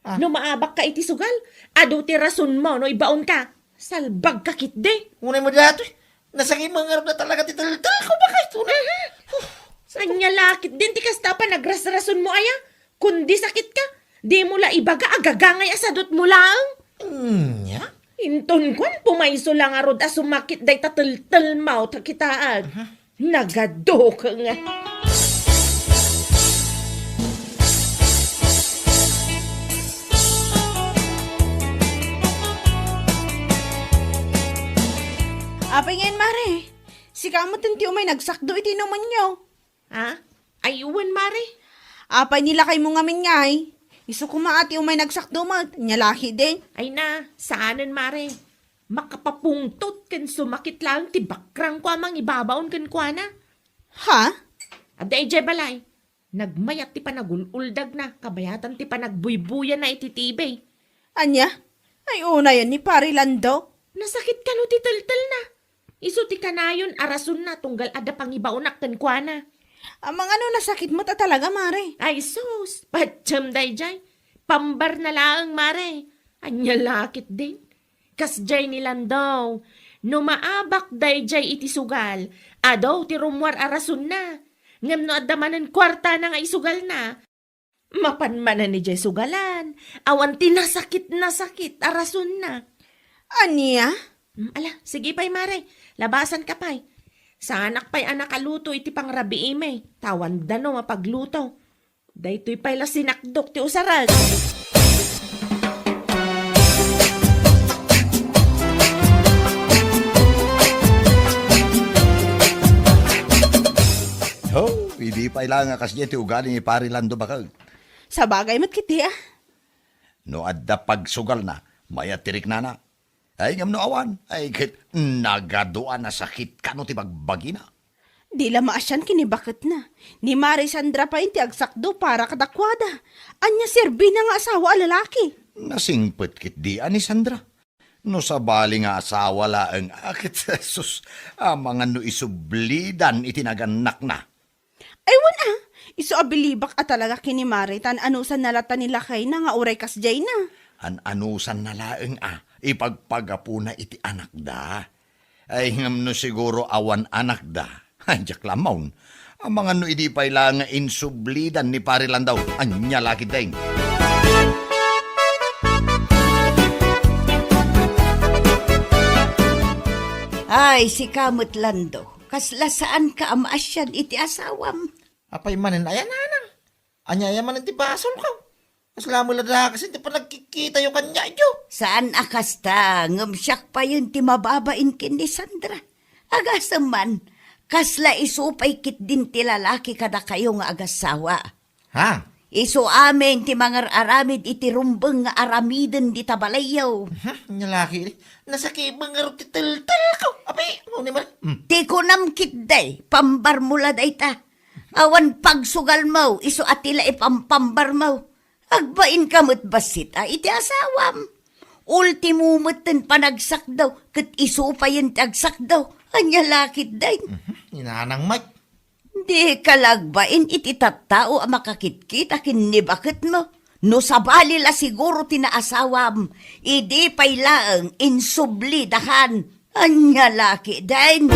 Ah. No maabakka iti sugal, adu ti rasonmo no ibaonka. Salbagka ketdi. Unay mo datoy. Nasakit mo nga talaga ti teltelko, bakit? Unay. Mhm. Ania la ketdin ti kasta a panagrasrasonmo aya? Kundi sakitka, dimo la ibaga a gagangay a sadutmo laeng. Ania? Inton kuan, pumayso la ngarud a sumakit dayta teltelmo ta kitaek. Mhm. Nagaduke nga. Apay ngayen, Mare? Sika met ti umay nagsakdo iti inumenyo. Ha? Ay, wen, Mare. Apay ni lakaymo ngamin ngay? Isu koma a ti umay nagsakdo met, nia la ketdin? Ay na, saanen, Mare. Makapapungtot ken sumakit laeng ti bakrangko a mangibabaon kenkuana. Ha? Adda idiay balay. Nagmayat ti panagul-uldagna, kabayatan ti panagbuybuyana iti T V. Ania? Ay, unayen ni Pari Lando? Nasakit kano ti teltelna? Isu ti kanayon a rasonna tunggal adda pangibaonak kenkuana. Amangan no nasakit met a talaga, Mare. Ay, sus! Patiem daydiay. Pambarna laeng, Mare. Ania la ketdin? Kasdiay ni Lando, no maabak daydiay iti sugal, adu ti rummuar a rasonna. Ngem no adda manen kuartana nga isugalna, mapan manen idiay sugalan, awan ti nasakit-nasakit a rasonna. Ania? Mm, ala, sige pay, Mare. Labasanka pay. Saanak pay a nakaluto iti pangrabiimi, ta awan danum a pagluto. Daytoy pay la sinakdok ti usarek. Oh, idi pay la nga kasdiay ti ugali ni Pari Lando, baket. Sabagay met ketdi, a. No adda pagsugalna, mayat ti riknana. Ay, ngem no awan, ay, ket nagadu a nasakit kano ti bagbagina. Di la maasian ken ni baketna. Ni Mare Sandra pay ti agsakdo para kadakuada. Ania serbina nga asawa a lalaki? Nasingpet ketdi a ni Sandra. No sabali nga asawa laeng, a ket, sus, amangan no isublidan iti nagannakna. Ay, wen a, isu a bilibak a talaga ken ni Mare, ta an-anusanna latta ni lakayna nga uray kasdiayna. An-anusanna laeng a ipagpagapuna iti anakda. Ay, ngem no siguro awan anakda, ay, diak la ammo. Amangan no idi pay la nga insublidan ni Pari Landaw, ania la ketdin? Ay, sika met, Lando. Kasla saanka a maasian iti asawam? Apay manen aya, nanang? Ania aya manen ti basolko? Kasla met la dakes ti panagkikkitayo kaniayo. Saan a kasta, ngem siak payen ti mababain ken ni Sandra. Agasem man, kasla isu pay ketdin ti lalaki kadakayo nga agassawa. Ha? Isu amin ti mangar-aramid iti rumbeng nga aramiden dita balayyo. Hmm, nya laki, nasakibeng ngarud ti teltelko. Api, no ni man. Hmm. Ti kunam ketdi, pambarmo la dayta. Awan pagsugalmo, isu a ti la ipampambarmo. Agbainka met bassit a iti asawam. Ultimo metten panagsakdaw, ket isu payen ti agsakdaw. Ania la ketdi? Mhm, inanang met. Dika la agbain iti tattao a makakitkita ken ni baketmo. No sabali la siguro ti naasawam, idi pay laeng insubli dakan. Ania la ketdi?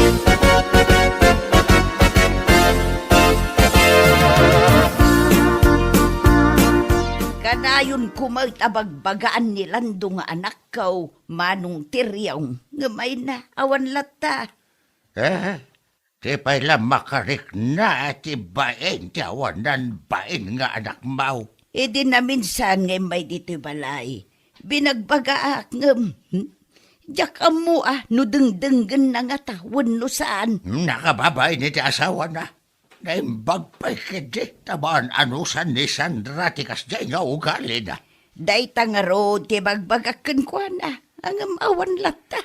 Kanayonko met a bagbagaan ni Lando nga anakko, Manong Tiriong, ngem ay na, awan latta. Eh, ti pay la makarikna ti bain ti awanan bain nga anakmo. Idi naminsan nga immay ditoy balay, binagbagaak ngem, hmm? Diak ammo a no dengdenggenna ngata wenno saan. Nakababain iti asawana. Naimbag pay ketdi ta maan-anusan ni Sandra ti kasdiay nga ugalina. Dayta ngarud ti bagbagak kenkuana, ngem awan latta.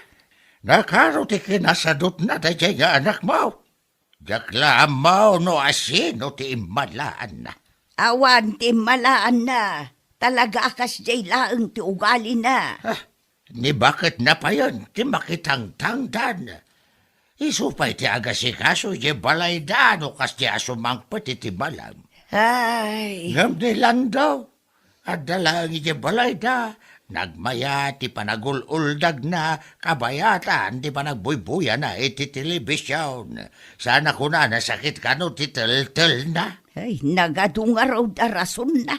Nakaro ti kinasadutna daydiay nga anakmo? Diak la ammo no asino ti immalaanna. Awan ti immalaanna. Talaga a kasdiay laeng ti ugalina. Ah, ni baketna payen ti makitangtangdan. Isu pay ti agasikaso iti balayda no kasdiay a sumangpet iti balang. Ay. Ngem ni Lando, adda laeng iti balayda, nagmayat ti panagul-uldagna, kabayatan ti panagbuybuyana iti telebision. Saan a kuna nasakit kano ti teltelna. Ay, nagadu ngarud a rasonna.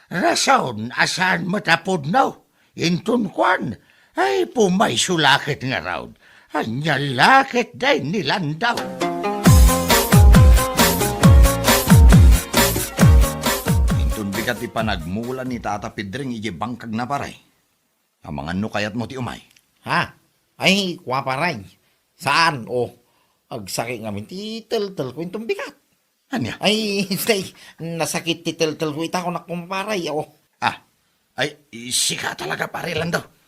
Rason a saan met a pudno. Inton kuan, ay, pumayso la ket ngarud. Ania la ketdi ni Lando? Inton bigat ti panagmula ni Tata Pedring iti bangkagna, pare. Amangan no kayatmo ti umay. Ha? Ay, kua, pare. Saan? O, agsakit ngamin ti teltelko inton bigat. Ania? Ay, tay, nasakit ti teltelko ita, kunak, kumpare, o. Ah, ay, sika talaga, pare Lando.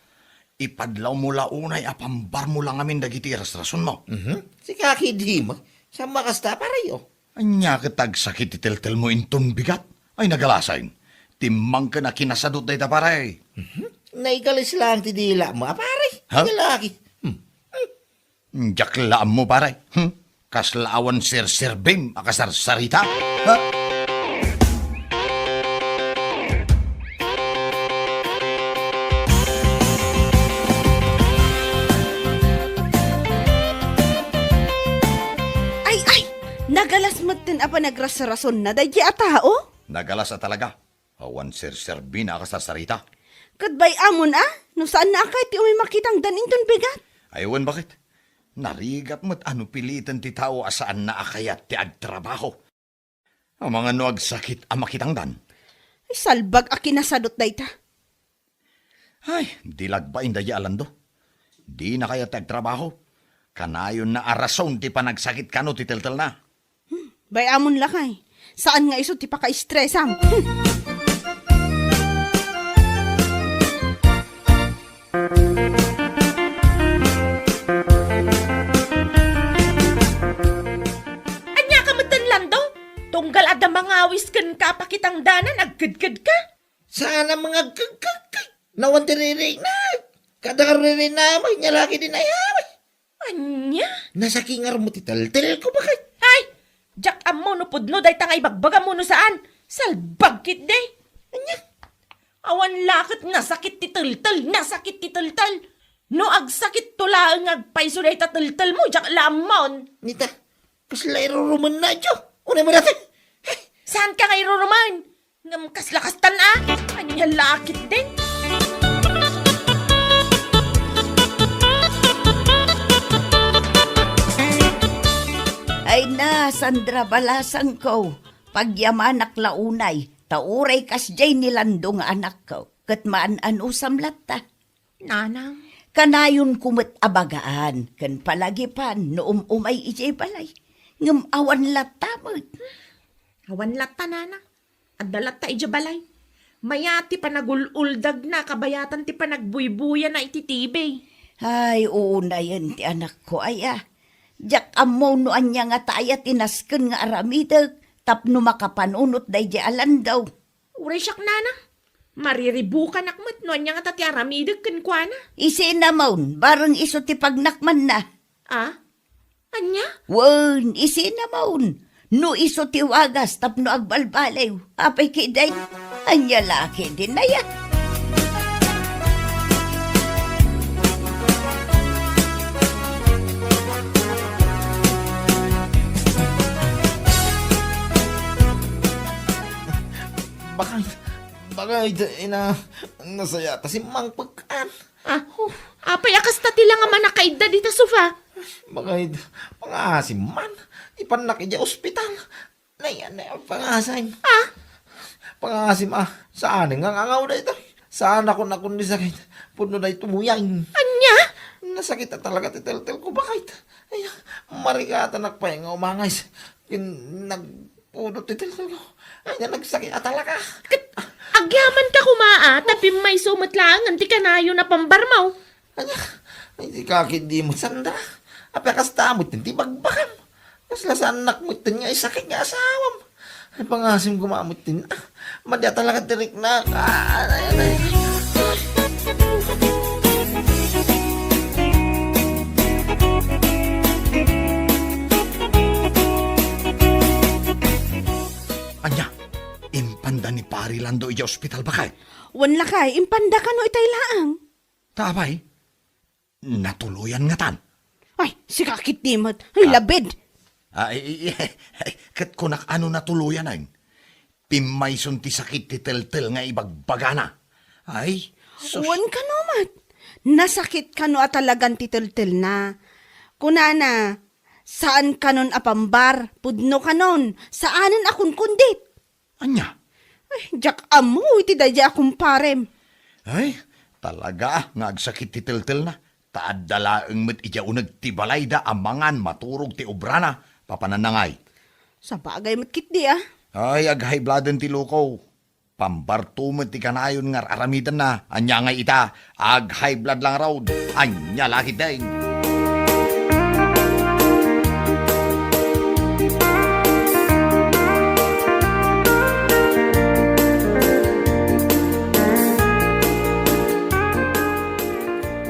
Ipadlawmo la unay a pambarmo la ngamin dagiti rasrasonmo. Mhm. Sika ketdi met. Saan a kasta, pare, o. Ania ket agsakit ti teltelmo inton bigat? Ay, nagalasen. Timmangken a kinasadut dayta, pare. Mhm. Naikalis laeng ti dilamo, a, pare. Ha? Lalaki. Hmm. Hmm. Diak la ammo, pare. Hmm? Kasla awan serserbim a kasarsarita? Ha? Ay, ay! Nagalas metten a panagrasrasonna daydiay a tao? Nagalas a talaga. Awan serserbina a kasarsarita. Ket bay-amon a, no saanna a kayat ti umay makitangdan inton bigat. Ay, wen, baket? Narigat met a no piliten ti tao a saanna a kayat ti agtrabaho. Amangan no agsakit a makitangdan. Ay, salbag a kinasadut dayta. Ay, di lagbain daydiay a Lando. Dina kayat ti agtrabaho. Kanayonna a rason ti panagsakit kano ti teltelna. Hmm, bay-amon lakay. Saan nga isu ti pakaistresam. Hmm. Ania ka metten, Lando? Tunggal adda mangawis kenka a pakitangdanan, agkedkedka? Saan a mangagkagkagkag. Nawan ti ririkna. Kada ka ririkna, may nyalaki din ay, ay. Ania? Nasaki nga rumo ti teltel ko, bakit? Ay! Diak ammo no pudno dayta nga ibagbagam wenno saan. Salbag ketdi. Ania? Awan la ket nasakit ti teltel, nasakit ti teltel. No agsakitto laeng nga agpayso dayta teltelmo, diak la ammon. Nita, kasla irurumenna, Jo. Unay mo dati. Saanka nga irurumen? Ngem kasla kastan a? Ania la ketdin? Ay na, Sandra, balasangko. Pagyamanak la unay, ta uray kasdiay ni Lando nga anakko, ket maan-anusam latta. Nanang. Kanayonko met a bagaan ken palagipan no um-umay idiay balay. Ngem awan latta met. Awan latta, Nanang. Adda latta idiay balay. Mayat ti panagul-uldagna kabayatan ti panagbuybuyana iti T V. Ay, unayen ti anakko, aya. Diak ammo no ania ngata aya ti nasken nga aramidek tapno makapanunot daydiay a landaw. Uray siak, nana. Mariribukanak met no ania ngata ti aramidek kenkuana. Isina maun, bareng isu ti pagnakmanna. Ah? Ania? Wen, isina maun. No isu ti wagas tapno agbalbaliw. Apay ketdin? Ania la ketdin aya? Bakit? Bakit, ina? Nasaya ta simmangpekkan. Ah, apay a kasta ti la nga manakaidda dita sofa? Bakit? Pangasim man. Ipannak idiay ospital. Nay, nay, pangasim. Ah? Pangasim, ah. Saan nga ngangaw daytoy? Saan ako nakon ni sakit? Pudno daytoy muyang. Ania? Nasakit a talaga ti teltel ko, bakit? Ay, marigatanak pay nga umangay. Kin-, nagpudot ti teltel ko. Ay, na nagsakit a talaga. Ket agyamanka koma, a, ta pimmayso met laengen ti kanayon a pambarmo. Ania? Ay, di ka ketdi met, Sandra. Apay a kasta met ti bagbagam? Kasla saannak met nga isakit nga asawam. Ay, pangasim koma met ti, ah, madi a talaga ti riknak. Ah, ay, ay, ay. Ania? Impanda ni Pari Lando idiay ospital, bakit? Wen lakay, impanda kano itay laeng. Ta apay? Natuloyan ngatan. Ay, sika ketdi met. Ay, ah, labid. Ah, i-, i-, ket kunak a no natuloyan, ay. Pimmayson ti sakit ti teltel nga ibagbagana. Ay, sus. Wen kano met. Nasakit kano a talagan ti teltelna. Kunana, saan kanon a pambar, pudno kanon, saanen a kunkundit. Ania? Ay, diak ammo iti daydiay a kumparem. Ay, talaga nga agsakit ti teltelna. Ta adda laeng met idiay uneg ti balayda a mangan maturog ti obrana. Papananangay. Sabagay met ketdi, a. Ay, ag-high-blood-en ti loko. Pambarto met ti kanayon nga ar-aramidenna. Ania ngay ita? Ag-high blood lang raud. Ania la ketdin?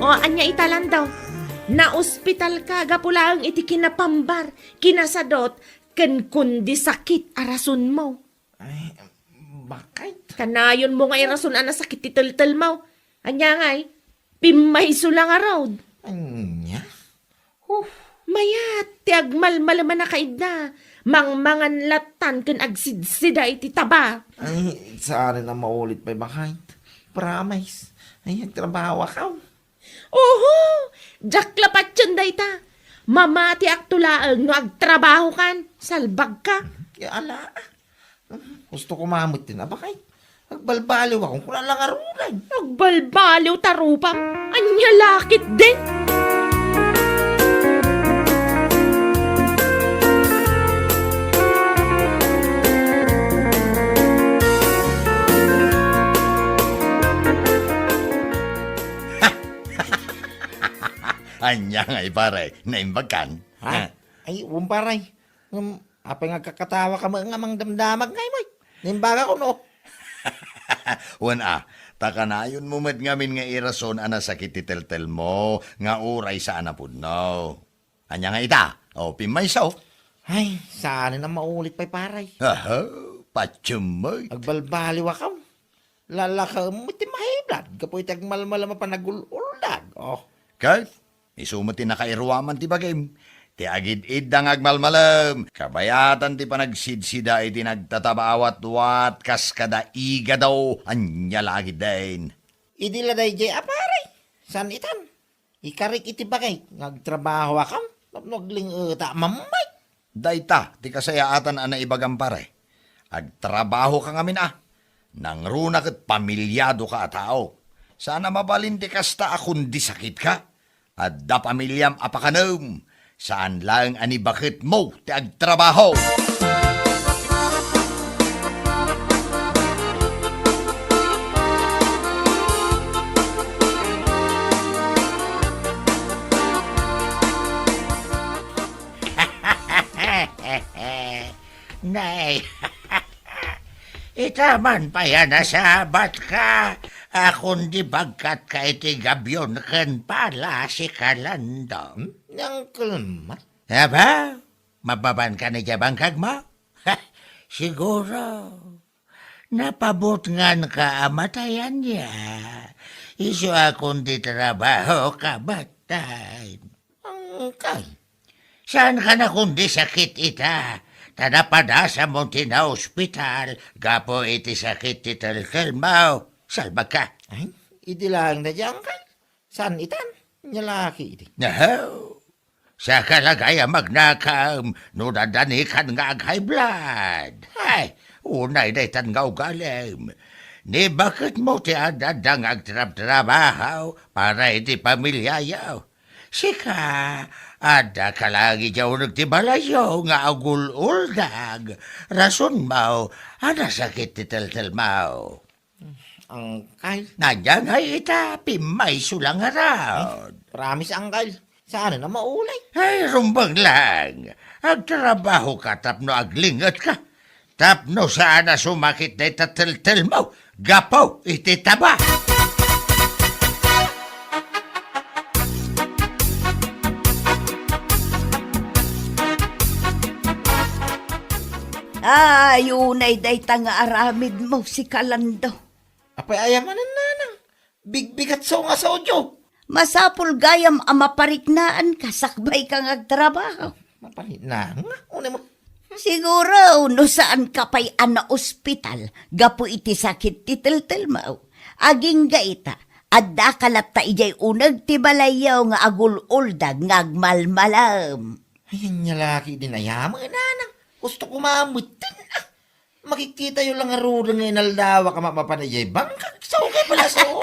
O, ania ita, Lando? Naospitalka gapu laeng iti kinapambar, kinasadot, ken kundi sakit a rasonmo. Ay, bakit? Kanayonmo nga irason a nasakit ti teltelmo. Ania ngay? Pimmayso la ngarud. Ania? Huh. Mayat ti agmalmalem a nakaidda. Mangmangan lattan ken agsidsida iti taba. Ay, saanen a maulit pay, bakit? Promise. Ay, agtrabaho akaw. Oho! Diak la patien dayta. Mamatiakto laeng no agtrabahokan. Salbagka. Ya, ala. Gusto ko mamit din, abakay. Agbalbaliw ako, kuna lang aruray. Agbalbaliw ta rupam. Ania la ketdin? Ania ngay, pare? Naimbagkan? Ha? Ah. Ay, um, pare. Um, apay nga agkakatawa ka nga mangdamdamag ngay, moy? Naimbagak, no? Wen, a, ta kanayonmo met ngamin nga irason a nasakit ti teltelmo, nga uray saan a pudno. Ania nga ita? O, pimmayso. Ay, saan a maulit pay, pare. Aha, patiem met. Agbalbaliw akaw. Lalakaem met ti mahiblad gapu iti agmalmalem a panagul-uldag. Oh. Ket isu met ti nakairuaman ti bagim. Ti agid-idda nga agmalmalem, kabayatan ti panagsidsida iti nagtataba a watwat kas kada igado. Ania la ketdin? Idi la daydiay a pare, saan itan? Ikarik iti bagik nga agtrabaho akam tapno aglingeta a mammayk. Dayta ti kasayaatan a naibagam, pare. Agtrabahoka ngamin a. Nangruna ket pamiliadoka a tao. Saan a mabalin ti kasta a kundi sakitka. Adda pamiliam a pakanem. Saan laeng a ni baketmo ti agtrabaho. Ay, ita man pay a nasabatka, a kundi bagkatka iti gabion ken pala si Kalando. Hmm? Ni Uncle Mat? Aba, mababanka ni diay bangkagmo? Siguro, napabutnganka a matay ania. Isu a kundi trabahoka, batta. Uncle. Saanka a kundi sakit ita, ta napadasam ti naospital gapu iti sakit ti teltelmo. Salbagka. Ay, idi laeng daydiay, Uncle. Saan itan? Ania la ketdi? Nahaw. Saka la gayam agnakam no nadanikan nga ag-high blood. Ay, unay daytan nga ugalim. Ni baketmo ti adda nga agtrabtrabaho para iti pamiliayo. Sika, addaka laeng idiay uneg ti balayyo nga agul-uldag. Rasonmo a nasakit ti teltelmo. Uncle. Ania ngay ita, pimmayso la ngarud. Ay, promise, Uncle. Saan a maulay? Ay, rumbeng lang. Agtrabahoka tapno aglingetka. Tapno saan a sumakit dayta teltelmo gapu iti taba. Ay, unay dayta nga aramidmo, si Kalando. Apay aya manen, nanang? Bigbigat so nga sodio. Masapul gayam a mapariknaanka sakbay ka nga agtrabaho. Mapariknaan nga? Unay mo. Siguro, no saanka pay a naospital gapu iti sakit ti teltelmo. Agingga ita, addaka latta idiay uneg ti balayyo nga agul-uldag nga agmalmalem. Ay, ania la ketdin aya met, nanang. Husto koma metten, ah. Makikitayo la ngaruden nga inaldawak a mapapan idiay bangkag. Sao kay pala sao?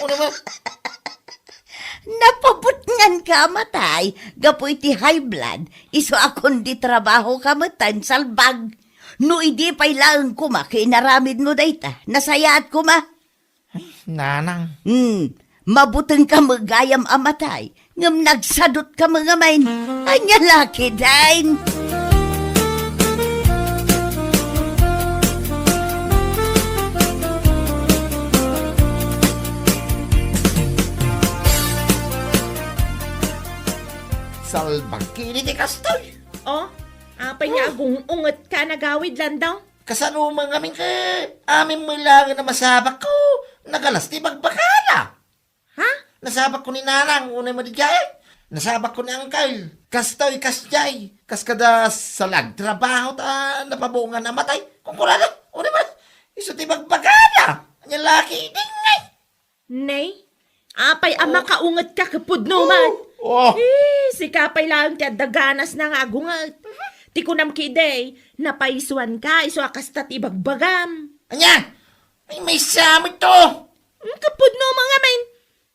Unay mo. Napabutnganka a matay gapu iti high blood, isu a kundi trabahoka metten, salbag. No idi pay laeng koma ket inaramidmo dayta, nasayaat koma. Ay, nanang. Hmm, mabutengka met gayam a matay, ngem nagsadutka met ngamin. Ania la ketdin? Salbag ketdi ti kastoy. Oh, apay nga agung-ungetka, nagawid, Landong? Kasano man ngamin ket amin met laengen a masabakko, nagalas ti bagbagana. Ha? Nasabakko ni nanang, unay mo diay. Nasabakko ni uncle. Kastoy, kasdiay. Kas kada salag trabaho ta napabuongan a matay. Kunkunada, unay mo. Isu ti bagbagana. Ania la ketdin ngay. Nay, apay a makaungetka ket pudno met. Oh. Eh, sika pay laeng ti adda ganasna nga agunget. Ti kunam ketdi, napaysuanka, isu a kasta ti ibagbagam. Ania? Ay, maysa met to. Hmm, ket pudno met ngamin.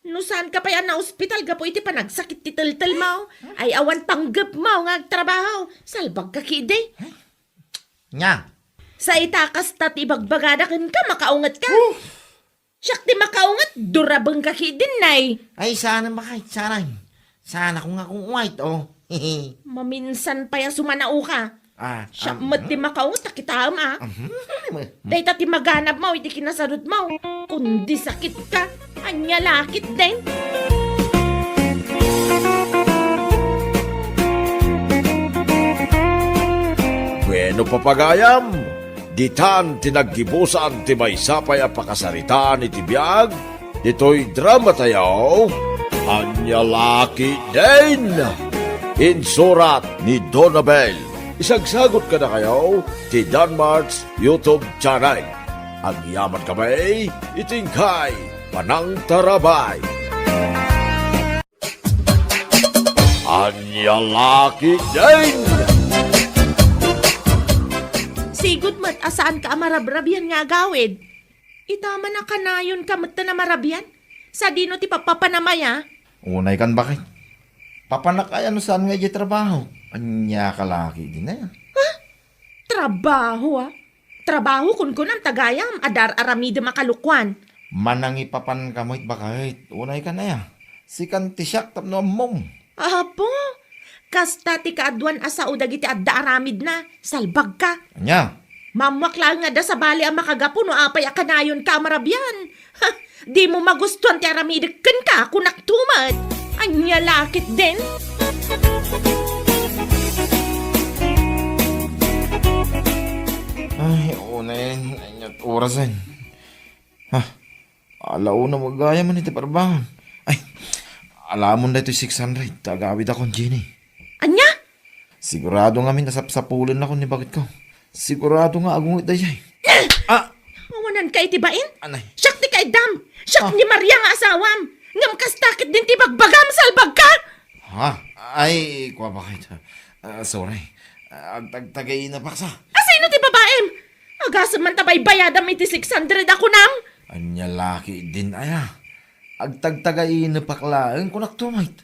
No saanka pay a naospital gapu iti panagsakit ti teltelmo, ay awan panggepmo nga agtrabaho. Salbagka ketdi. Ania? Sa ita kasta ti ibagbagada kenka, makaungetka. Oh. Siak ti makaunget, durabengka ketdin, nay. Ay, saan a makait, saan. Saan ako nga kung white, oh. Maminsan pay a sumanaoka. Ah, siak met ti makaunget, ta kitaem, ah. Mhm. Dayta ti maganabmo iti kinasadutmo. Kundi sakitka, ania la ketdin? Bueno, papagayam, ditan ti naggibusan ti maysa pay a pakasaritaan iti biag ditoy dramatayo, Ania la ketdin? Insurat ni Donabel. Isagsagot kadakayo ti Danmart's YouTube channel. Agyaman kami iti inkay panangtarabay. Ania la ketdin? Sigud met a saanka a marabrabian nga agawid. Ita man a kanayonka metten a marabian. Sadino ti papapanam aya? Unay kan, baket. Papanak aya no saan nga idiay trabaho. Ania ka la ketdin aya? Ha? Trabaho, ah? Trabaho, kunkunam, ta gayam, adda ar-aramidem a kalokuan. Manangipapanka met, baket. Unay kan aya. Sikan ti siak tapno ammom. Apo, Kasta ti kaaduan a sao dagiti adda aramidna, salbagka. Ania? Maammoak laeng nga adda sabali a makagapu no apay a kanayonka a marabian. Ha, dimo magustuan ti aramidek kenka, kunakto met. Ania la ketdin? Ay, unayen, ania't orasen? Ha? Ala una, magayam man iti parbangan. Ay, alamon daytoy six hundred, ta agawidakon, Jenny. Ania? Sigurado ngamin a sapsapulennakon ni baketko. Sigurado nga agunget daydiay. Ah! Awananka iti bain? Anay. Siak ti kaiddam! Siak Ah. ni Maria nga asawam! Ngem kasta ketdin ti bagbagam, salbagka! Ha? Ay, kua baket. Ah, sorry. Ah, agtagtagainepaksa. Asino ti babaim? Agasem man ta baybayadam iti six hundred a kunam. Ania la ketdin aya? Agtagtagainepak laeng, kunakto met.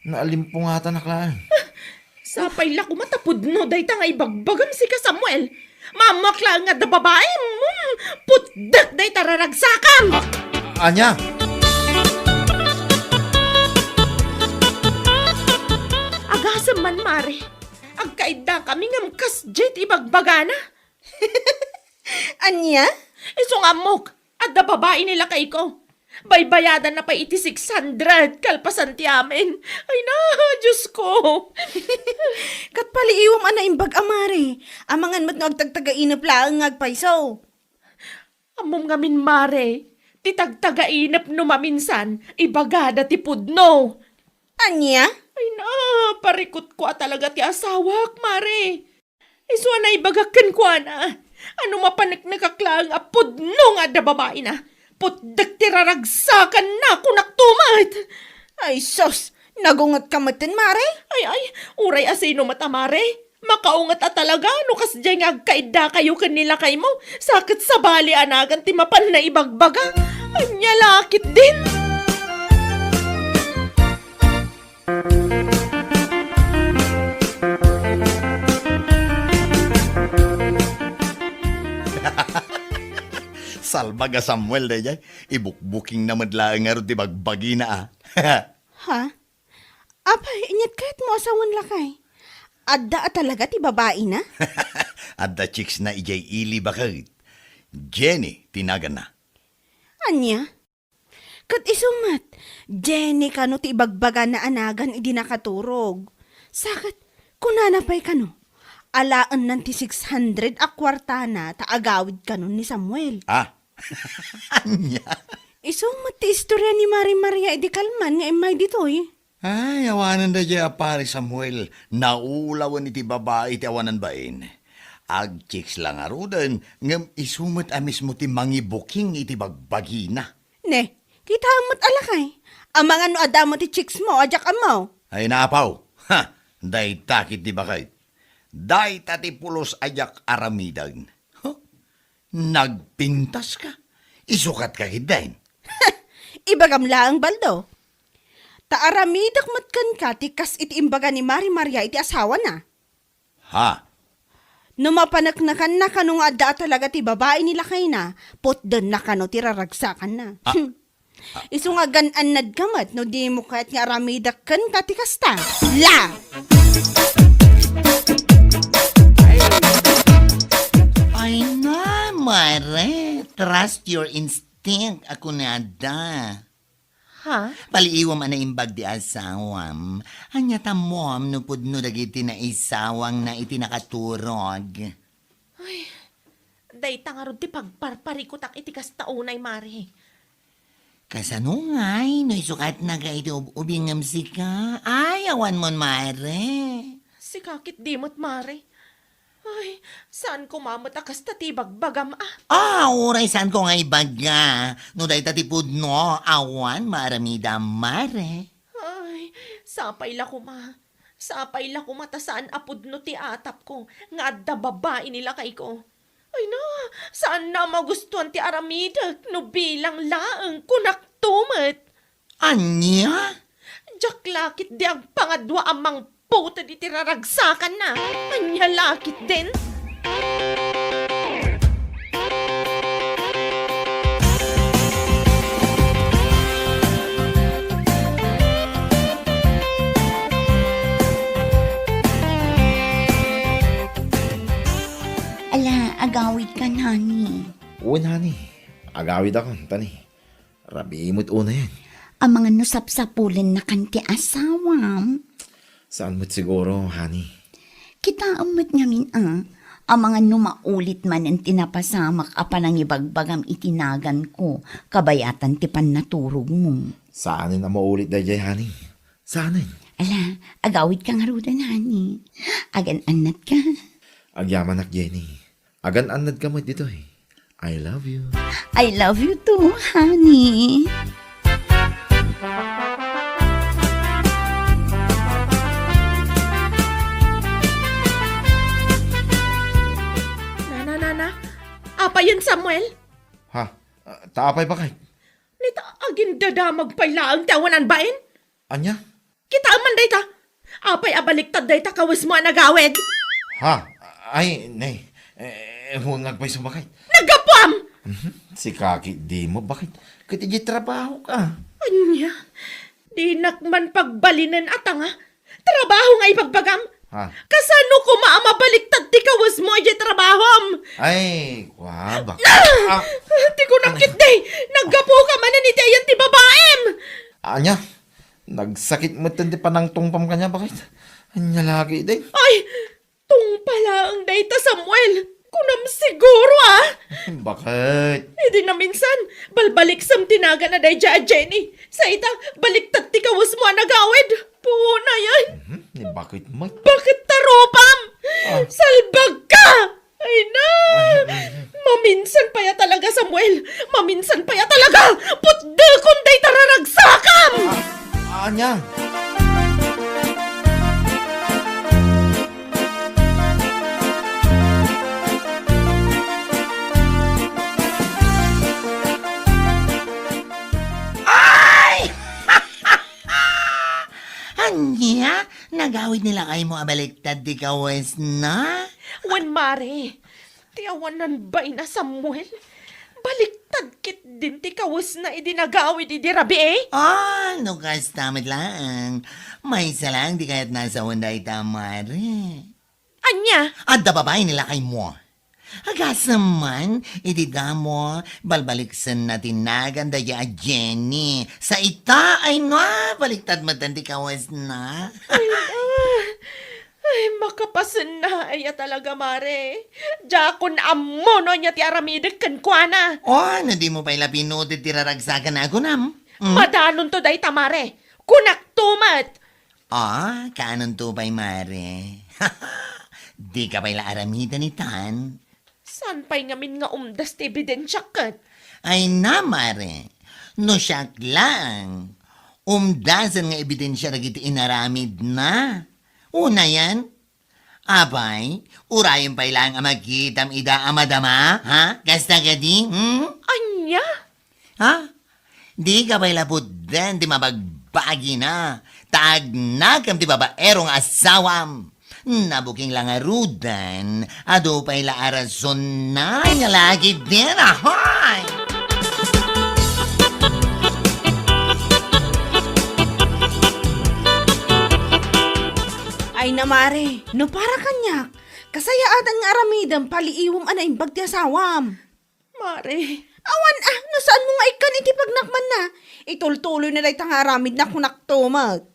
Naalimpungatanak laeng. Sapay la koma ta pudno dayta nga ibagbagam sika, Samuel. Maammoak laeng nga adda babaim. Hmm, putdek dayta raragsakam. Ah, ania? Agasem man, Mare. Agkaiddakami ngem kasdiay ti ibagbagana. Ania? Isu nga ammok, adda babai ni lakayko. Baybayadanna pay iti six hundred kalpasan ti amin. Ay na, Diosko! Ket paliiwam a naimbag a, Mare. Amangan met no agtagtagainep laeng nga agpayso. Ammom ngamin, Mare, ti tagtagainep no maminsan, ibagada ti pudno. Ania? Ay na, parikutko a talaga ti asawak, Mare. Isu a naibagak kenkuana a no mapaneknekak laeng a pudno nga adda babaina, putdek ti raragsakanna, kunakto met. Ay sus, nagungetka metten, Mare? Ay, ay, uray asino met a, Mare. Makaunget a talaga no kasdiay nga agkaiddakayo ken ni lakaymo, sa ket sabali a nagan ti mapanna ibagbaga. Ania la ketdin? Salbag a Samuel daydiay, ibukbukingna met laeng ngarud ti bagbagina, a. Ha? Apay, ania't kayatmo a sawen, lakay? Adda a talaga ti babaina? Adda chicksna idiay ili, baket. Jenny ti naganna. Ania? Ket isu met, Jenny kano ti ibagbagana a nagan idi nakaturog. Sa ket, kunana pay kano, alaennan ti six hundred a kuartana ta agawid kano ni Samuel. Ah, ania? Isu met ti istorya ni Mari Maria idi kalman nga immay ditoy. Ay, awanen daydiay a Pari Samuel, naulawen iti babai ti awanan bain. Agchicks la ngaruden, ngem isu met a mismo ti mangibuking iti bagbagina. Ne, kitaem met a lakay. Amangan no adda met ti chicks mo a diak ammo. Ay, napaw. Ha, dayta ketdi baket. Dayta ti pulos a diak aramiden. Huh? Nagpintaska? Isukatka ketdin? Ibagam laeng, Baldo. Ta aramidek met kenka ti kas iti imbaga ni Mari Maria iti asawana. Ha? No mapaneknekanna kano nga adda a talaga ti babai ni lakayna, putdenna kano ti raragsakanna. Ah. Hmm. Isu nga gan-annadka met no dimo kayat nga aramidek kenka ti kasta. La! Ay na, Mare. Trust your instinct, a kunada. Ha? Paliiwam a naimbag ti asawam. Ania ta ammom no pudno dagiti naisawangna iti nakaturog? Ay, dayta ngarud ti pagparparikutak iti kasta unay, Mare. Kasano ngay no isukatnaka iti ub-ubingem sika? Ay, awanmon, Mare. Sika ketdi met, Mare. Ay, saan koma met a kasta ti ibagbagam, a. Ah, uray saanko nga ibaga. No dayta ti pudno, awan maaramidam, Mare. Ay, sapay la koma. Sapay la koma ta saan a pudno ti atapko nga adda babai ni lakayko. Ay na, saanna a magustuan ti aramidek no bilang laeng kunakto met. Ania? Diak la ketdi agpangadua a mangputed iti raragsakanna. Ania la ketdin? Wen, honey, agawidakon, ta ni, rabii met unayen. Amangan no sapsapulennakan ti asawam. Saan met siguro, honey. Kitaem met ngamin a, amangan no maulit manen ti napasamak a panangibagbagam iti naganko, kabayatan ti pannaturogmo. Saanen a maulit daydiay, honey. Saanen. Ala, agawidka ngaruden, honey. Agan-annatka. Agyamanak, Jenny. Agan-annadka met ditoy. I love you. I love you too, honey. Nana, nana, apayen, Samuel? Ha? Ah, ta apay, baket? Nita, agindadamag pay laeng ti awanan bain? Ania? Kitaem man dayta. Apay a baliktad dayta kawesmo a nagawid? Ha? Ay, nay. Eh, wen nga agpayso, baket. Naggapuam! Mhm. Sika ketdin, baket. Ket idiay trabahok. Ania? Dinak man pagbalinen a tanga. Trabaho nga ibagbagam? Ha? Kasano koma a mabaliktad ti kawesmo idiay trabahom? Ay, kua, bak-, ah! Ti kunam ketdi, naggapuka manen iti ayan ti babaim! Ania? Nagsakit met ti panangtungpam kaniak, baket. Ania la ketdi? Ay, tungpa laeng dayta, Samuel. Kunam siguro, a? Baket. Idi naminsan, balbaliksem ti nagan a daydiay a Jenny. Sa ita, baliktad ti kawesmo a nagawid. Puonayen. Mhm, ni baket met. Baket ta rupam! Ah. Salbagka! Ay na! Ay, mhm. Maminsan pay a talaga, Samuel. Maminsan pay a talaga. Putdekon dayta raragsakam! Ah, ania? Ay! Ania? Nagawid ni lakaymo a baliktad ti kawesna? Wen, mare. Ti awanan bain a Samuel. Baliktad ketdin ti kawesna idi nagawid idi rabii. Ah, no kasta met laeng. Maysa laeng ti kayatna a sawen dayta, mare. Ania? Adda babai ni lakaymo. Agasem man, iti damo, balbaliksenna ti nagan daydiay a Jenny. Sa ita, ay na, baliktad met ti kawesna. Ay, ah. Ay, makapasenna aya talaga, mare. Diakon ammo no ania ti aramidek kenkuana. Oh, no dimo pay la pinuted ti raragsakan a kunam. Hmm? Madanonto dayta, mare. Kunakto met. Ah, kaanonto pay, mare? Dika pay la aramiden itan? Saan pay ngamin nga umdas ti ebidensiak ket? Ay na, mare. No siak laeng, umdasen nga ebidensia dagiti inaramidna. Unayen, apay, urayen pay laeng a makitam ida a madama, ha? Kasta kadi, hmm? Ania? Ha? Dika pay la pudden ti mabagbagina, ta agnakem ti babaero nga asawam. Nabuking la ngaruden, adu pay la a rasonna nga lagi din, ahoy! Ay na, mare, no para kaniak, kasayaatan nga aramidem, paliiwem a naimbag ti asawam. Mare. Awan a, no saanmo nga ikkan iti pagnakmanna, itultuloyna dayta nga aramidna, kunakto met.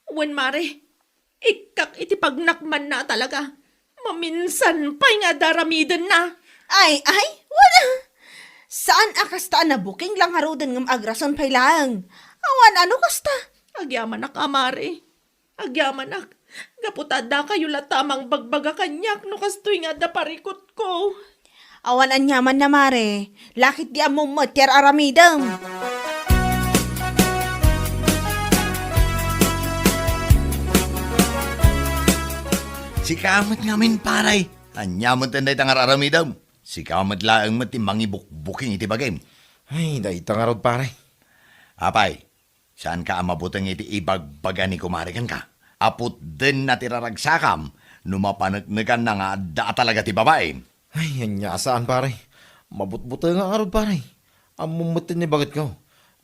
Wen, mare, ikkak iti pagnakmanna a talaga. Maminsan pay nga adda aramidenna. Ay, ay, wen a. Saan a kasta a nabuking la ngaruden ngem agrason pay laeng. Awan a no kasta. Agyamanak a, mare. Agyamanak, gapu ta addakayo latta a mangbagbaga kaniak no kastoy nga adda parikutko. Awan aniamanna, mare. Lakit di ammom met ti ar-aramidem. Sika met ngamin, pare. Ania met dayta nga ar-aramidem? Sika met laeng met ti mangibukbuking iti bagim. Ay, dayta ngarud, pare. Apay, saanka a mabuteng iti ibagbaga ni kumare kenka? Aputdenna ti raragsakam no mapaneknekanna nga adda a talaga ti babaim. Ay, ania a saan, pare. Mabutbutengak ngarud, pare. Ammom met ti ibagetko.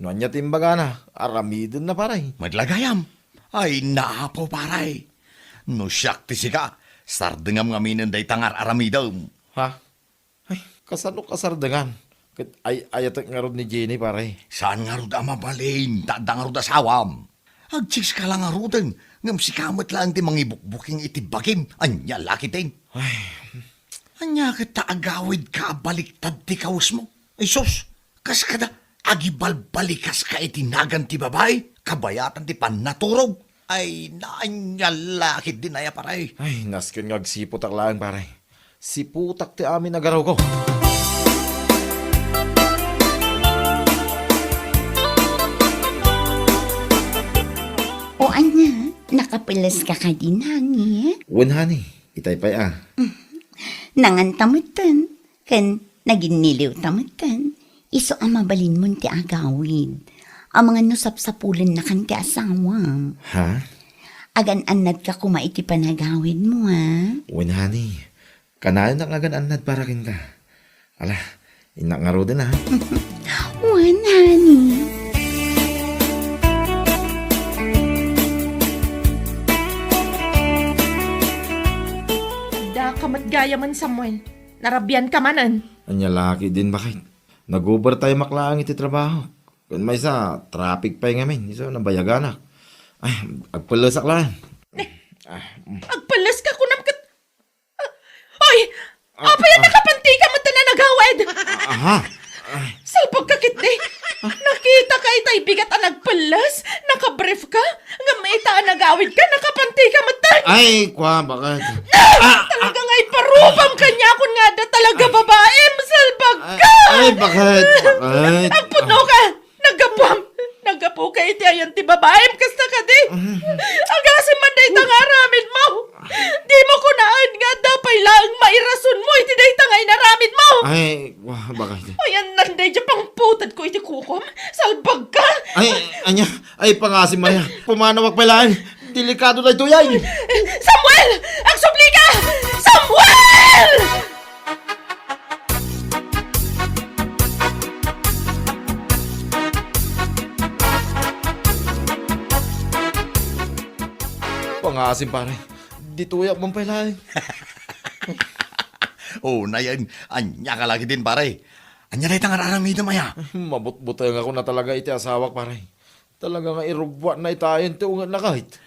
No ania ti imbagana, aramidenna, pare. Met la gayam. Ay, naapo, pare. No siak ti sika, sardengam ngaminen dayta nga ar-aramidem. Ha? Ay, Kasano kasardengan? Ket ay-ayatek ngarud ni Jenny, pare. Saan ngarud a mabalin, ta adda ngarud asawam. Agchicks ka la ngaruden, ngem sika met laeng ti mangibukbuking iti bagim. Ania la ketdin? Ay. Ania ket ta agawidka a baliktad ti kawesmo? Ay sus, kas kada agibalbalikaska iti nagan ti babai, kabayatan ti pannaturog. Ay, naanyal la ketdin aya, pare. Ay, nasken nga agsiputak laeng, pare. Siputak ti amin a garewko. O ania, nakapeles ka kadi, honey? Wen, honey. Itay pay a. Nanganta metten, ken naginniliwta metten. Isu a mabalinmon ti agawid. Amangan no sapsapulennakan ti asawam. Ha? Agan-annadka koma iti panagawidmo, ha? Wen, honey. Kanayon nga agan-annad para kenka. Ala, innak ngaruden, ha? Wen, honey. Daka met gayamen, Samuel. Narabian ka manen. Ania la ketdin, baket? Nag-overtime ak laeng iti trabaho. Ken maysa, traffic pay ngamin. Isu, nabayaganak. Ay, agpellesak laeng. Ne, ah, mm. Agpelles ka kunam ket, ah, oy! Ah, apay a ah. Nakapanti ka met a nagawid? Ah, aha. Ay. Salbag ka ketdi. Nakita ka itay bigat a nagpelles? Nakabrief ka? Ngem ita a nagawid ka, nakapanti ka met. Ay, kwa, baket? Ah! Talaga nga iparubam kaniakon nga adda talaga babaim, salbag ka! Ay, ay, baket? Baket? Agpudno ka! Naggapuam! Naggapu ka iti ayan ti babaim, kasta kadi? Ay. Agasem man dayta nga aramidmo! Dimo kunaen nga adda pay laeng mairasonmo iti dayta nga inaramidmo! Ay, wa, baket? Ayan nan dayta pangputedko iti kukom? Salbag ka! Ay, ania? Ay, pangasem aya. Pumanawak pay laeng. Delikado daytoy ay. Samuel! Agsubli ka! Samuel! Pangasem, pare. Ditoyak man pay laeng. O, nayen, ania ka la ketdin, pare? Ania dayta nga aramidem aya? Mabutbutengakon a talaga iti asawak, pare. Talaga nga irubbuatna itayen ti ungetna ket.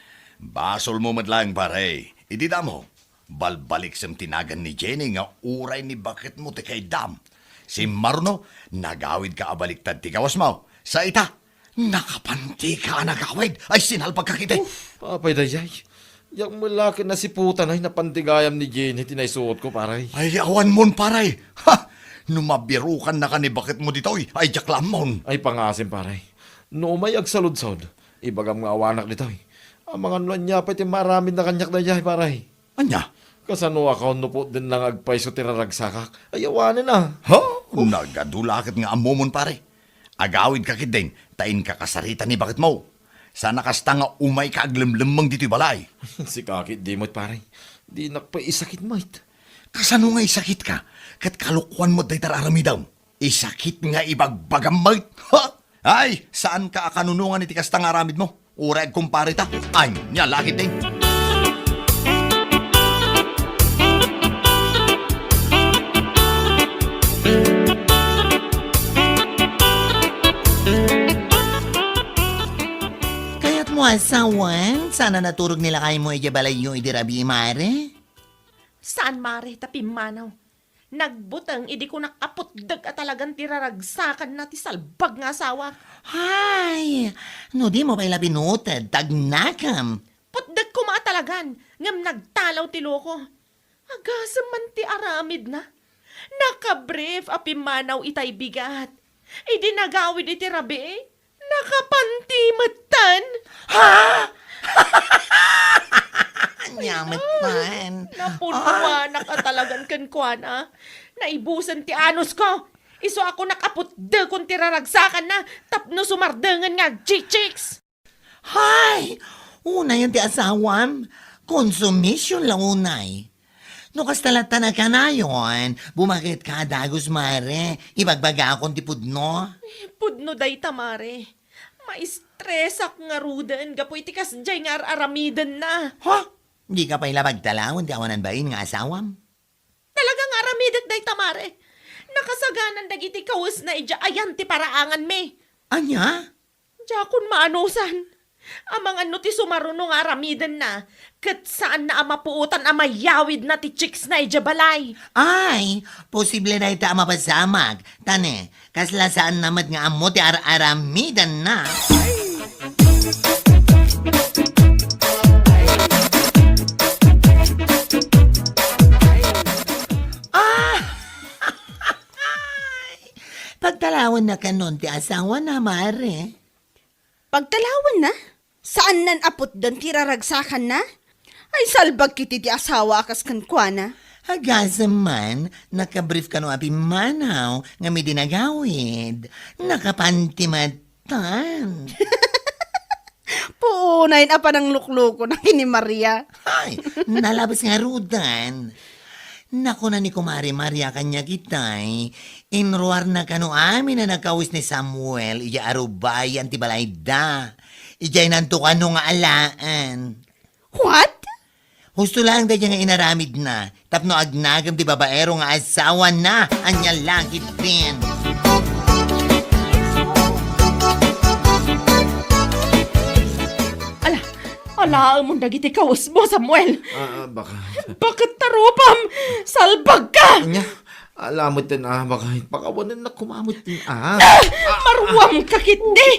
Basolmo met laeng, pare. Idi damo, balbaliksem ti nagan ni Jenny nga uray ni baketmo ti kaiddam. Simmaruno, nagawidka a baliktad ti kawesmo. Sa ita, nakapantika a nagawid. Ay, sinalbag ka ketdi. Uf, apay dayay. Diak met la ket nasiputan ay napanti gayam ni Jenny ti naisuotko, pare. Ay, awanmon, pare. Ha! No mabirukannaka ni baketmo ditoy, ay diak la ammon. Ay, pangasem, pare. No umay agsaludsod, ibagam nga awanak ditoy. Amangan no ania pay ti maaramidna kaniak daydiay, pare. Ania? Kasano a kaon no putdenna nga agpayso ti raragsakak? Ay, awanen a. Ha? Uf. Nagadu la ket nga ammomon, pare. Agawidka ketdin, ta inka kasarita ni baketmo. Sana kasta nga umayka aglemlemmeng ditoy balay. Sika ketdi met, pare. Dinak pay isakit met. Kasano nga isakitka? Ket kalokuan met dayta aramidem. Isakit nga ibagbagam met. Ha? Ay, saanka a kanunongan iti kasta nga aramidmo. Uray agkumpare ta. Ania la ketdin? Kayatmo a sawen, saan a naturog ni lakaymo idiay balayyo idi rabii, mare? Saan, mare, ta pimmanaw. Nagbuteng idi kunak a putdek a talagan ti raragsakanna ti salbag nga asawak. Hay! No dimo pay la binuted, tagnakam. Putdek koma a talagan, ngem nagtalaw ti loko. Agasem man ti aramidna. Nakabrief a pimmanaw itay bigat. Idi nagawid iti rabii, nakapanti metten. Ha? Ania metten? Napunnoanak a talagan kenkuana. Naibusen ti anusko. Isu a kunak a putdekon ti raragsakanna tapno sumardengen nga agchichiks. Hay! Unayen ti asawam. Konsumision la unay. No kasta latta a kanayon, bumaketka a dagus, mare. Ibagbagakon ti pudno. Eh, pudno dayta, mare. Maistresak ngaruden gapu iti kasdiay nga ar-aramidenna. Ha? Dika pay la pagtalawen ti awanan bain nga asawam? Talaga nga aramidek dayta, mare. Nakasaganan dagiti kawesna idiay ayan ti paraanganmi. Ania? Diakon maanusan. Amangan no ti sumaruno nga aramidenna, ket saanna a mapuotan a mayawidna ti chicksna idiay balay. Ay, posible dayta a mapasamak. Ta ne, kasla saanna met nga ammo ti ar-aramidenna. Ah! Pagtalawennakanon ti asawana, Mare. Pagtalawennana? Saannan a putden ti raragsakanna? Ay, salbag ketdi ti asawa a kas kenkuana. Agasem man, nakabrief kano a pimmanaw ngem idi nagawid, nakapanti metten. Puonayen a panangluklukona ken ni Maria. Ay, nalabes ngaruden. Nakuna ni Kumare Maria kaniak itay, inruarna kano amin a nagkawes ni Samuel idiay arubayan ti balayda. Idiay nanto kano nga alaen. What? Husto laeng daydiay nga inaramidna, tapno agnagem ti babaero nga asawana. Ania la ketdin? Ala, alaemon dagiti kawesmo, Samuel. Ah, ah, baka. Baket ta rupam! Salbagka! Ania? Ala metten a, baka, pakawanennak koma metten a. Ah! Maruamka ketdi!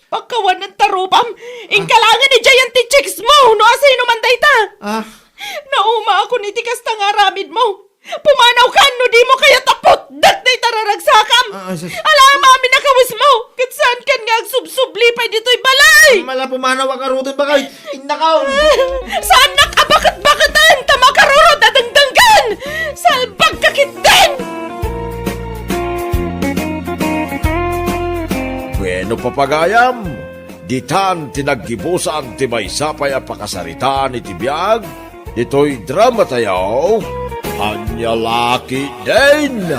Pakawanen ta rupam! Inka laengen idiayen ti chicksmo no asino man dayta! Ah! Naumaakon iti kasta nga aramidmo! Pumanawkan no dimo kayat a putdek dayta raragsakam! Ah, sus. Ala amin a kawesmo! Ket saankan nga agsubsubli pay ditoy balay! Mala, pumanawak ngaruden, baka. Innakaw! Saannak a baket-baketen ta makarurot a dengdenggen! Salbagka ketdin! Bueno, papagayam, ditan ti naggibusan ti maysa pay a pakasaritaan iti biag ditoy dramatayo, Ania la ketdin!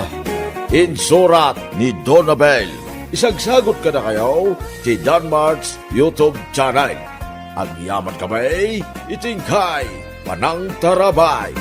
Insurat ni Donabel. Isagsagut kadakayo ti Danmart's YouTube channel. Agyamankami iti inkay panangtarabay.